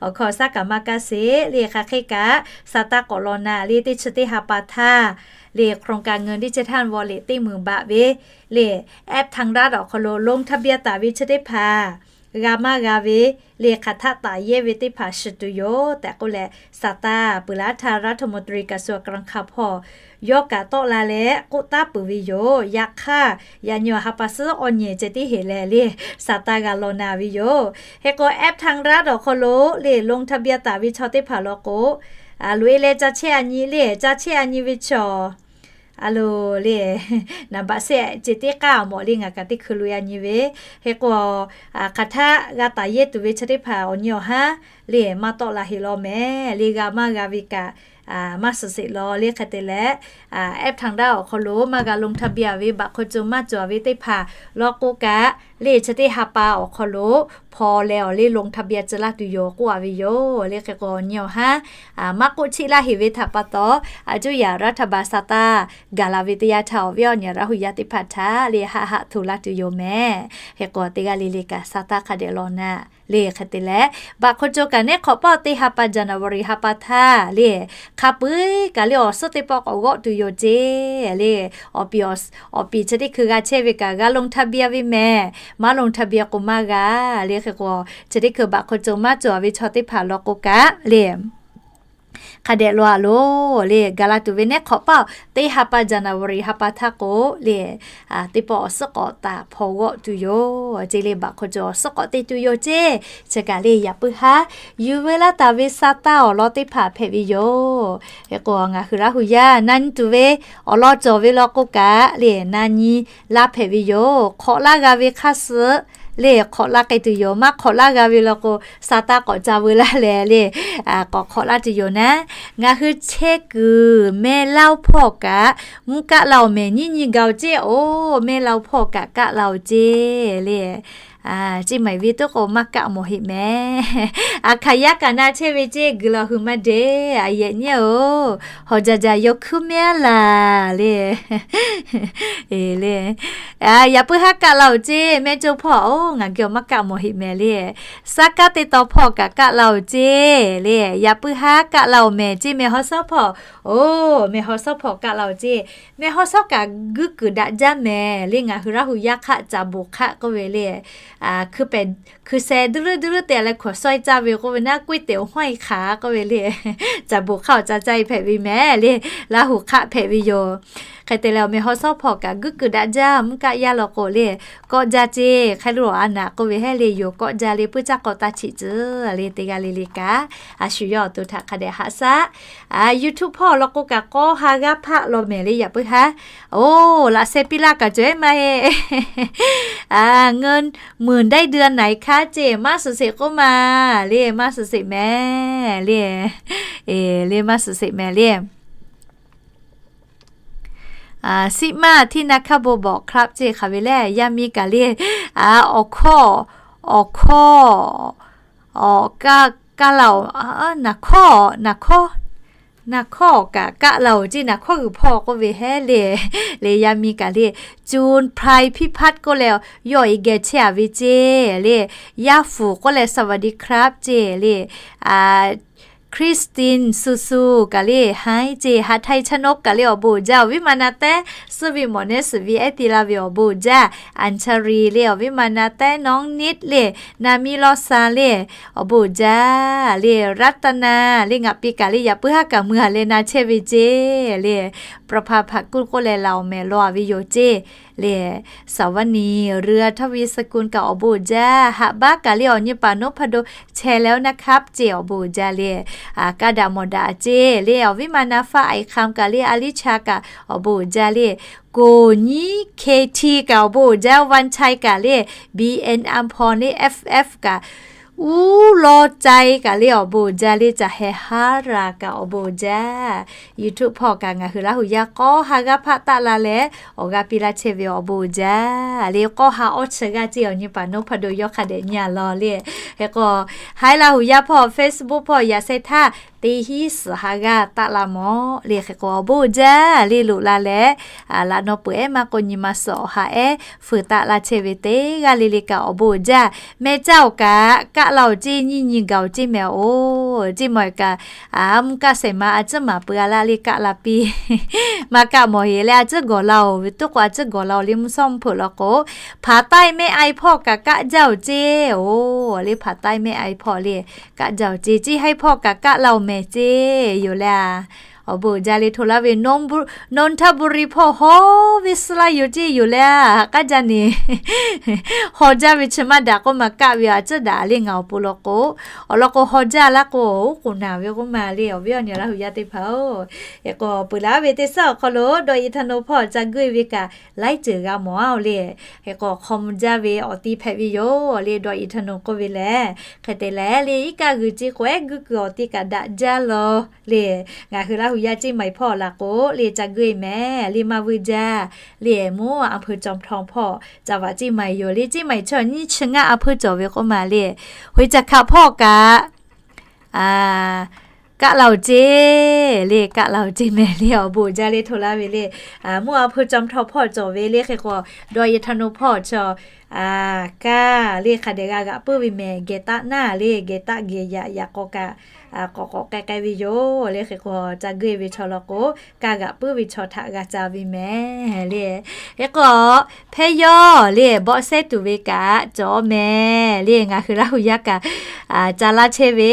awˬ hkawˇ awˬ shaˉ kaꞈ maˇ kaˇ sheˍ le. Hk'aˬ hk'e kaꞈ saˍ taˇ k'awꞈ law na le, teˇ chi teˇ ha pa htaˇ le โครงการเงินดิจิทัล wallet teˇ meunˍ baꞈ ve le, app ไทยรัฐ awˬ hk'aw lo ลงทะเบียน taˍ ve chi teˇ hpaˍ g'a maˇ g'a ve le, hk'aˬ htaˆ taˍ yehˇ ve teˇ hpaˍ shiˍ tuˬ yoˬ tehꞈ k'oˆ leh, Saˍtanˍ ปลัด รัฐมนตรีกระทรวงการคลัง hpawˇ yawˇ kaꞈ tawˆ la leh k'oˆ taˉ peuˬ ve yoˬ. Yaꞈ hk'aˇ, yaꞈ nyi awˬ ha pa suhˉ awˬ nyi ceh tiˉ heˍ leh le, Saˍtanˍ g'a law na ve yoˬ. Hk'e k'o, แอปทางรัฐ awˬ hk'aw lo le ลงทะเบียน taˍ ve chaw teˇ hpaˍ law k'o, loꞈ-e leh ca chehˇ a nyi le, ca chehˇ a nyi ve chaw a loˬ le, naˍ baꞈ shehˆ ceh tiˉ k'aˇ mawˬ le, ngaˬ kaꞈ teˇ hkui loꞈ-e a nyi ve. Hk'e k'o, hk'aˬ htaˆ g'a taˍ yehˇ tuˬ ve chi teˇ hpaˍ awˬ nyi awˬ haˉ le maˇ tawˆ la heˍ law mehˍ le, g'a maˇ g'a ve kaꞈ maˇ suhˍ sheˍ law le. Hk'e te leh, แอปทางรัฐ awˬ hk'aw lo maˇ g'a ลงทะเบียน ve, baꞈ hk'aw co maˇ cawˬ ve teˇ hpaˍ law k'o kaꞈ le, chi teˇ ha pa awˬ hk'aw lo hpaw leh awˬ le ลงทะเบียน tcuh laˇ tuˬ yoˬ k'oˆ a ve yoˬ le. Hk'e k'o, awˬ nyi awˬ haˉ maˇ k'oˆ chiˆ laˇ heˍ ve htaꞈ pa taw, a cuˇ yaꞈ รัฐบาล Saˍtanˍ gaˬ la ve teˇ yanˇ htaˇ, awˬ viˉ awˬ nyi Laˇ hu yaˇ teˇ hpaˍ htaꞈ le haˆ haˆ hto laˇ tuˬ yoˬ mehˍ. Hk'e k'o, teˇ g'aˇ le le kaꞈ Saˍtanˍ hk'a dehꞈ law na le. Hk'e te leh, baꞈ hk'aw co kaꞈ neˉ hk'awꞈ pawˆ teˇ ha pa January ha pa htaˇ le, hk'a peu-eˬ kaꞈ le awˬ suhˉ teˇ pawˆ k'awꞈ g'awˆ tuˬ yoˬ ceˇ le. Awˬ piˍ, awˬ piˍ chi teˇ hkui g'a chehˇ ve kaꞈ g'a ลงทะเบียน ve mehˍ. Maˇ ลงทะเบียน k'o maˇ g'a le. Hk'e k'o, chi teˇ hkui baꞈ hk'aw co maˇ cawˬ ve chaw teˇ hpaˍ law k'o kaꞈ le, hk'a dehꞈ law a loˬ le. Gaˬ la tuˬ ve neˉ hk'awꞈ pawˆ teˇ ha pa January ha pa htaˇ k'o le, teˇ pawˆ awˬ suhˉ k'awꞈ taˍ hpaw g'awˆ tuˬ yoˬ ceˇ le. Baꞈ hk'aw co awˬ suhˉ k'awꞈ te tuˬ yoˬ ceˇ. Chi kaꞈ le, yaꞈ puiˉ haˉ yuˬ ve laˇ taˍ ve Saˍtanˍ awˬ lawn teˇ hpaˍ hpehꞈ ve yoˬ. Hk'e k'o, ngaˬ hui Laˇ hu yaˇ na nyi tuˬ ve awˬ lawn cawˬ ve law k'o kaꞈ le, na nyi laˇ hpehꞈ ve yoˬ. Hk'awꞈ laˇ g'a ve hk'aˇ suh le, hk'awꞈ laˇ k'ai tuˬ yoˬ. Maˇ hk'awꞈ laˇ g'a ve law k'o, Saˍtanˍ k'awꞈ ca veu laˇ leh le, k'awꞈ hk'awꞈ laˇ tuˬ yoˬ naˉ. Ngaˬ hui chehˇ kuiˬ mehˆ laˇ-oˬ hpawˇ kaꞈ mvuhˇ kaˆ la-oˬ mehˍ, nyiˇ nyi gaˬ-oˬ ceˇ. Oˬ, mehˆ laˇ-oˬ hpawˇ kaꞈ kaˆ la-oˬ ceˇ le. Ceˇ maˬ ve tuˉ k'o maˇ kaˆ mawˬ heˆ mehˍ. A hkaˍ yaˇ kaꞈ na chehˇ ve ceˇ, guiˬ la hui maˇ deˇ. A yehˬ nyi-oˬ, hawˬ jaˬ jaˬ yaw hkuiˉ mehˉ laˬ le. E le, yaꞈ puiˉ haˉ kaˆ la-oˬ ceˇ. Mehˆ coˇ hpawˇ, oˬ, ngaˬ geh awˬ maˇ kaˆ mawˬ heˆ mehˍ le. Saˉ kaˉ teˇ taw hpawˇ kaꞈ kaˆ la-oˬ ceˇ le. Yaꞈ puiˉ haˉ kaˆ la-oˬ mehˍ ceˇ. Mehˬ haw shawˉ hpawˇ, oˬ, mehˬ haw shawˉ hpawˇ kaˆ la-oˬ ceˇ. Mehˬ haw shawˉ kaꞈ guiˇ kuiˬ daꞈ jaˇ mehˍ le. Ngaˬ hui Laˇ hu yaˇ hk'aˆ caˍ boˍ hk'aˆ k'oˆ ve le, hkui pehˍ hkui sheh duˇ luˉ duˇ luˉ te leh hkawˍ shawehˇ caˇ ve k'oˆ ve naˉ, ก๋วยเตี๋ยวห้อยขา k'oˆ ve le, caˍ boˍ hk'aˆ awˬ ca caˇ e hpehꞈ ve mehˍ le. Laˇ hu hk'aˆ hpehꞈ ve yoˬ. Hk'e te leh, awˬ mehˬ haw shawˉ hpawˇ kaꞈ guiˇ kuiˬ daꞈ jaˇ, mvuhˇ kaˆ yaˇ law k'o le, kawˆ jaˇ ceˇ. Hk'e lo a naˍ k'oˆ ve heˆ le, yoˬ kawˆ jaˇ le, puiˉ caˇ k'aw taˇ chiꞈ tcuh le. Teˇ g'aˇ le le kaꞈ a shu yawˇ awˬ to htaꞈ hk'a dehꞈ haꞈ shaˉ. YouTube hpawˇ law k'o kaꞈ k'awˇ ha g'aˇ hpaˆ law mehˍ le, yaꞈ puiˉ haˉ. Oˬ, laꞈ sheh piˇ laˇ kaꞈ cawˬ-e maˇ heˆ. เงินหมื่นได้เดือนไหนคะ ceˇ, maˇ suhˍ sheˍ k'oˆ ma le, maˇ suhˍ sheˍ mehˍ le. E, le maˇ suhˍ sheˍ mehˍ le. Siˆ maˇ ที่นาคาโบบอกครับ ceˇ hk'aˬ ve lehˬ, yaˇ miˇ kaꞈ le, awˬ hkawˇ, awˬ hkawˇ, awˬ kaˆ, kaˆ la-oˬ, naˍ hkawˇ, naˍ hkawˇ, naˍ hkawˇ kaꞈ kaˆ la-oˬ ceˇ. Naˍ hkawˇ g'uiˬ hpawˇ k'oˆ ve heˆ le. Le yaˇ miˇ kaꞈ le, จูน ไพรพิพัฒน์ k'oˆ leh, yawˇ e geh chehˇ a ve ceˇ le. Yaˇ fuˍ k'oˆ leh สวัสดีครับ ceˇ le. Christine Su Su kaꞈ le, ไฮ ceˇ. หาไทยชนก kaꞈ le, awˬ bon uiˍ jaˇ. Awˬ viˉ ma na teˉ, suhˉ ve mawˬ nehˉ suhˍ ve ehˉ te la ve, awˬ bon uiˍ jaˇ. อัญชลี le, awˬ viˉ ma na teˉ. น้องนิด le, na miˇ ลอซาน le, awˬ bon uiˍ jaˇ le. รัตนา le, ngaˬ pi kaꞈ le, yaꞈ puiˉ haˉ kaꞈ mui a leh na chehˇ ve ceˇ le. ประภา ผักกุล k'oˆ leh laˬ awˬ mehˍ law a ve yoˬ ceˇ le. สวนี เรืองทวีสกุล kaꞈ awˬ bon uiˍ jaˇ. หาบ้าน kaꞈ le, ออก นี่ป่า นพดล แชร์แล้วนะครับ ceˇ, awˬ bon uiˍ jaˇ le. Kaˇ daꞈ mawˬ daꞈ ceˇ le. Awˬ viˉ ma na ฟ้า ไอคำ kaꞈ le, อลิชา kaꞈ awˬ bon uiˍ jaˇ le. โกหยี เคที kaꞈ awˬ bon uiˍ jaˇ. วันชัย kaꞈ le, บีเอ็น อัมพร le, เอฟเอฟ kaꞈ, อู๋ ลอใจ kaꞈ le, awˬ bon uiˍ jaˇ le. จ๋าแฮฮารา kaꞈ awˬ bon uiˍ jaˇ. YouTube hpawˇ kaꞈ ngaˬ hui Laˇ hu yaˇ k'awˇ ha g'aˇ hpaˆ taˆ la leh awˬ g'aˇ piˇ laˇ chehˇ ve, awˬ bon uiˍ jaˇ le. K'awˇ ha awˇ chi g'aˇ ceˇ, awˬ nyi paˍ นพดล yawˇ hk'a dehꞈ nyi a law le. Hk'e k'o, haiˉ Laˇ hu yaˇ hpawˇ Facebook hpawˇ yaꞈ sheh htaˇ teˇ hinˉ suhˍ ha g'aˇ taˆ la mawˬ le. Hk'e k'o awˬ bon jaˇ le loꞈ la leh, laꞈ naw peuˬ ehˉ maˇ k'o nyi ma suhˍ awˬ ha ehˉ fuiˍ taˆ la chehˇ ve teˇ g'aˇ le le kaꞈ awˬ bon jaˇ. Meh caˇ awˬ kaꞈ kaˆ la awˬ ceˇ, nyiˇ nyi gaˬ awˬ ceˇ meh oˬ. Ceˇ mawˬ kaꞈ, mvuhˇ kaˆ shehˍ ma a ciˉ maˍ peuˬ a laˇ le kaˆ la piˇ. Maˇ kaˆ mawˬ heˍ leh a ciˉ gawˬ la oˬ ve tuˉ k'o a ciˉ gawˬ la oˬ le mvuhˇ shawˉ mvuhˇ hpeuꞈ law k'o, hpaˍ taiˆ mehˆ a e hpawˇ kaꞈ kaˆ jaˇ awˬ ceˇ oˬ. Le hpaˍ taiˆ mehˆ a e hpawˇ le kaˆ jaˇ awˬ ceˇ. Ceˇ ha e hpawˇ kaꞈ kaˆ la oˬ mehˍ ceˇ yoˬ le. Awˬ bon jaˇ le hto laˇ ve Nonthaburi hpawˇ haw ve suh laˇ yoˬ ceˇ yoˬ le. K'aˉ jaˇ ne haw jaˇ ve chi maˇ daꞈ k'oˆ ma kaˆ ve a ciˉ daꞈ le ngaˬ awˬ pon law k'o, awˬ lawn k'o haw jaˇ laˇ k'o oˉ k'oˍ naˬ ve k'oˆ ma le awˬ viˉ awˬ nyi Laˇ hu yaˇ teˇ hpaˍ oˬ. Hk'e k'o peuˬ laˇ ve teˇ suhˉ awˬ hk'aw lo dawˇ e htaˇ naw hpawˇ ca guˇ e ve kaꞈ laiˉ ceuˬ g'a mawˬ a oˬ le. Hk'e k'o hk'aw mvuh jaˇ ve awˬ ti hpehꞈ ve yoˬ le dawˇ e htaˇ naw k'oˆ ve lehˬ. Hk'e te leh le iˉ kaˆ g'uiˬ ce k'o ehˉ guˇ kuiˬ awˬ ti kaꞈ daꞈ jaˇ law le. Ngaˬ hui Laˇ hu yaˇ ceˇ maiˬ hpawˇ laˬ k'o le ca guˇ e mehˍ le maˇ vuiˇ jaˇ. Le mvuhˇ a hpui caw htaw hpawˇ ca vaꞈ ceˇ maiˬ yoˬ le ceˇ maiˬ chaw nyiˇ chi ngaˇ a hpui cawˬ ve k'oˆ ma le. Hoꞈ e ca hkaꞈ hpawˇ kaꞈ kaˆ la awˬ ceˇ le kaˆ la awˬ ceˇ mehˍ le awˬ bon jaˇ le hto laˇ ve le. Mvuhˇ a hpui caw htaw hpawˇ cawˬ ve le hk'e k'o dawˇ e htaˇ naw hpawˇ chaw kaˆ le hk'a dehꞈ g'a g'aꞈ puiˉ ve mehˍ geh taˆ naˇ le geh taˆ geh yaꞈ yaꞈ k'aw kaꞈ k'awꞈ k'awꞈ k'ai k'ai ve yoˬ le hk'e k'o ca guˇ e ve chaw law k'o kaˆ g'aꞈ puiˉ ve chaw htaꞈ g'a ca ve mehˍ le. Hk'e k'o hpehˇ yawˇ le bawˆ sehˉ tuˬ ve kaꞈ cawˬ mehˍ le ngaˬ hui Laˇ hu yaˇ kaꞈ ca laˇ chehˇ ve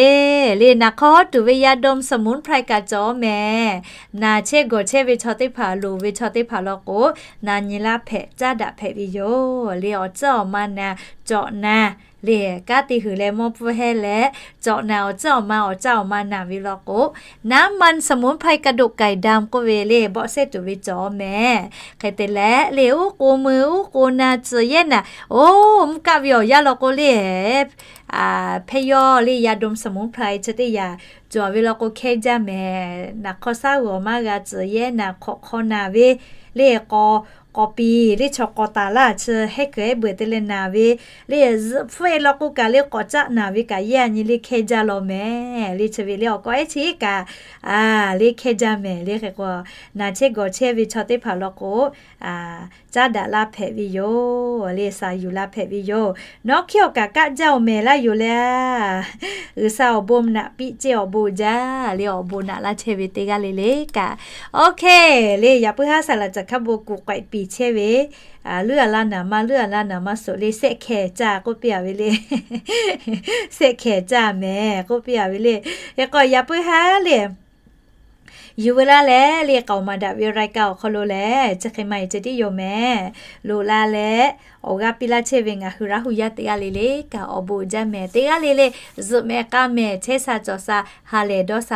le naˬ hk'aw hawˉ tuˬ ve yaˇ dawˇ mvuhˇ saˍ muˍ hpraˇ kaꞈ cawˬ mehˍ. Naˬ chehˇ gawˬ chehˇ ve chaw teˇ hpaˍ loˍ ve chaw teˇ hpaˍ law k'o naˬ nyi laˇ hpehꞈ caˉ daꞈ hpehꞈ ve yoˬ le awˬ tcuhˉ awˬ ma naˬ cawꞈ naˬ le kanˉ te huiˬ leh mawˇ pfuhˇ hehˇ leh cawꞈ naˬ awˬ tcuhˉ awˬ ma awˬ caˇ awˬ ma naˬ ve law k'o naˉ ma saˍ muˍ hpraˇ kaꞈ doꞈ k'ai daꞈ k'oˆ ve le bawˆ sehˉ tuˬ ve cawˬ mehˍ. Hk'e te leh le uˉ k'o mui uˉ k'o na tcuh yehˇ naˬ oˬ mvuhˇ kaˆ ve awˬ yanˇ law k'o le hpehˇ yawˇ le yaˇ dawˇ mvuhˇ saˍ muˍ hpraˇ chi teˇ yanˇ cawˬ ve law k'o hkehˇ jaˇ mehˍ. Naˬ hk'aw shaˉ g'awˬ maˇ g'a tcuh yehˇ naˬ hk'awꞈ hk'aw naˬ ve le k'aw k'awꞈ piˍ le chaw k'awꞈ taˍ laˇ chi hehˉ kuiˬ hehˉ beuˬ te leh naˬ ve le zuhꞈ hpfuhˇ e law k'o kaꞈ le k'awꞈ caˆ naˬ ve kaꞈ yehˇ a nyi le hkehˇ jaˇ law mehˍ. Le chi ve le awˬ k'awꞈ ehˉ chi kaꞈ le hkehˇ jaˇ mehˍ le hk'e k'o naˬ chehˇ gawˬ chehˇ ve chaw teˇ hpaˍ law k'o caˉ daꞈ laˇ hpehꞈ ve yoˬ le shaˍ yuˬ laˇ hpehꞈ ve yoˬ. Nawˉ hkiˇ awˬ kaꞈ kaˆ jaˇ awˬ mehˍ laˇ yoˬ le. G'uiˬsha awˬ bon naꞈ piˇ ceˇ awˬ bon jaˇ le awˬ bon naꞈ laˇ chehˇ ve teˇ g'aˇ le le kaꞈ. Oˇ hk'e le yaꞈ puiˉ haˉ saˍ laꞈ caˬ hkaˉ bon kuˬ k'awehꞈ piˍ chehˇ ve luˇ a laˇ naˍ ma luˇ a laˇ naˍ ma suhˍ le sehˆ hkeh caˇ k'oˆ piˇ a ve le. Sehˆ hkeh caˇ mehˍ k'oˆ piˇ a ve le. Hk'e k'o yaꞈ puiˉ haˉ le yuˬ veu laˇ leh le k'aoˍ maˍ daꞈ ve รายการ awˬ hk'aw lo lehˬ chi hk'e maˇ heˆ ceh tiˉ yoˬ mehˍ. Loꞈ la leh awˬ g'aˇ piˇ laˇ chehˇ ve ngaˬ hui Laˇ hu yaˇ teˇ g'aˇ le le kaꞈ awˬ bon jaˇ mehˍ. Teˇ g'aˇ le le zuhꞈ mehˍ k'a mehˍ chehˇ sha cawˬ sha ha lehˬ dawˇ sha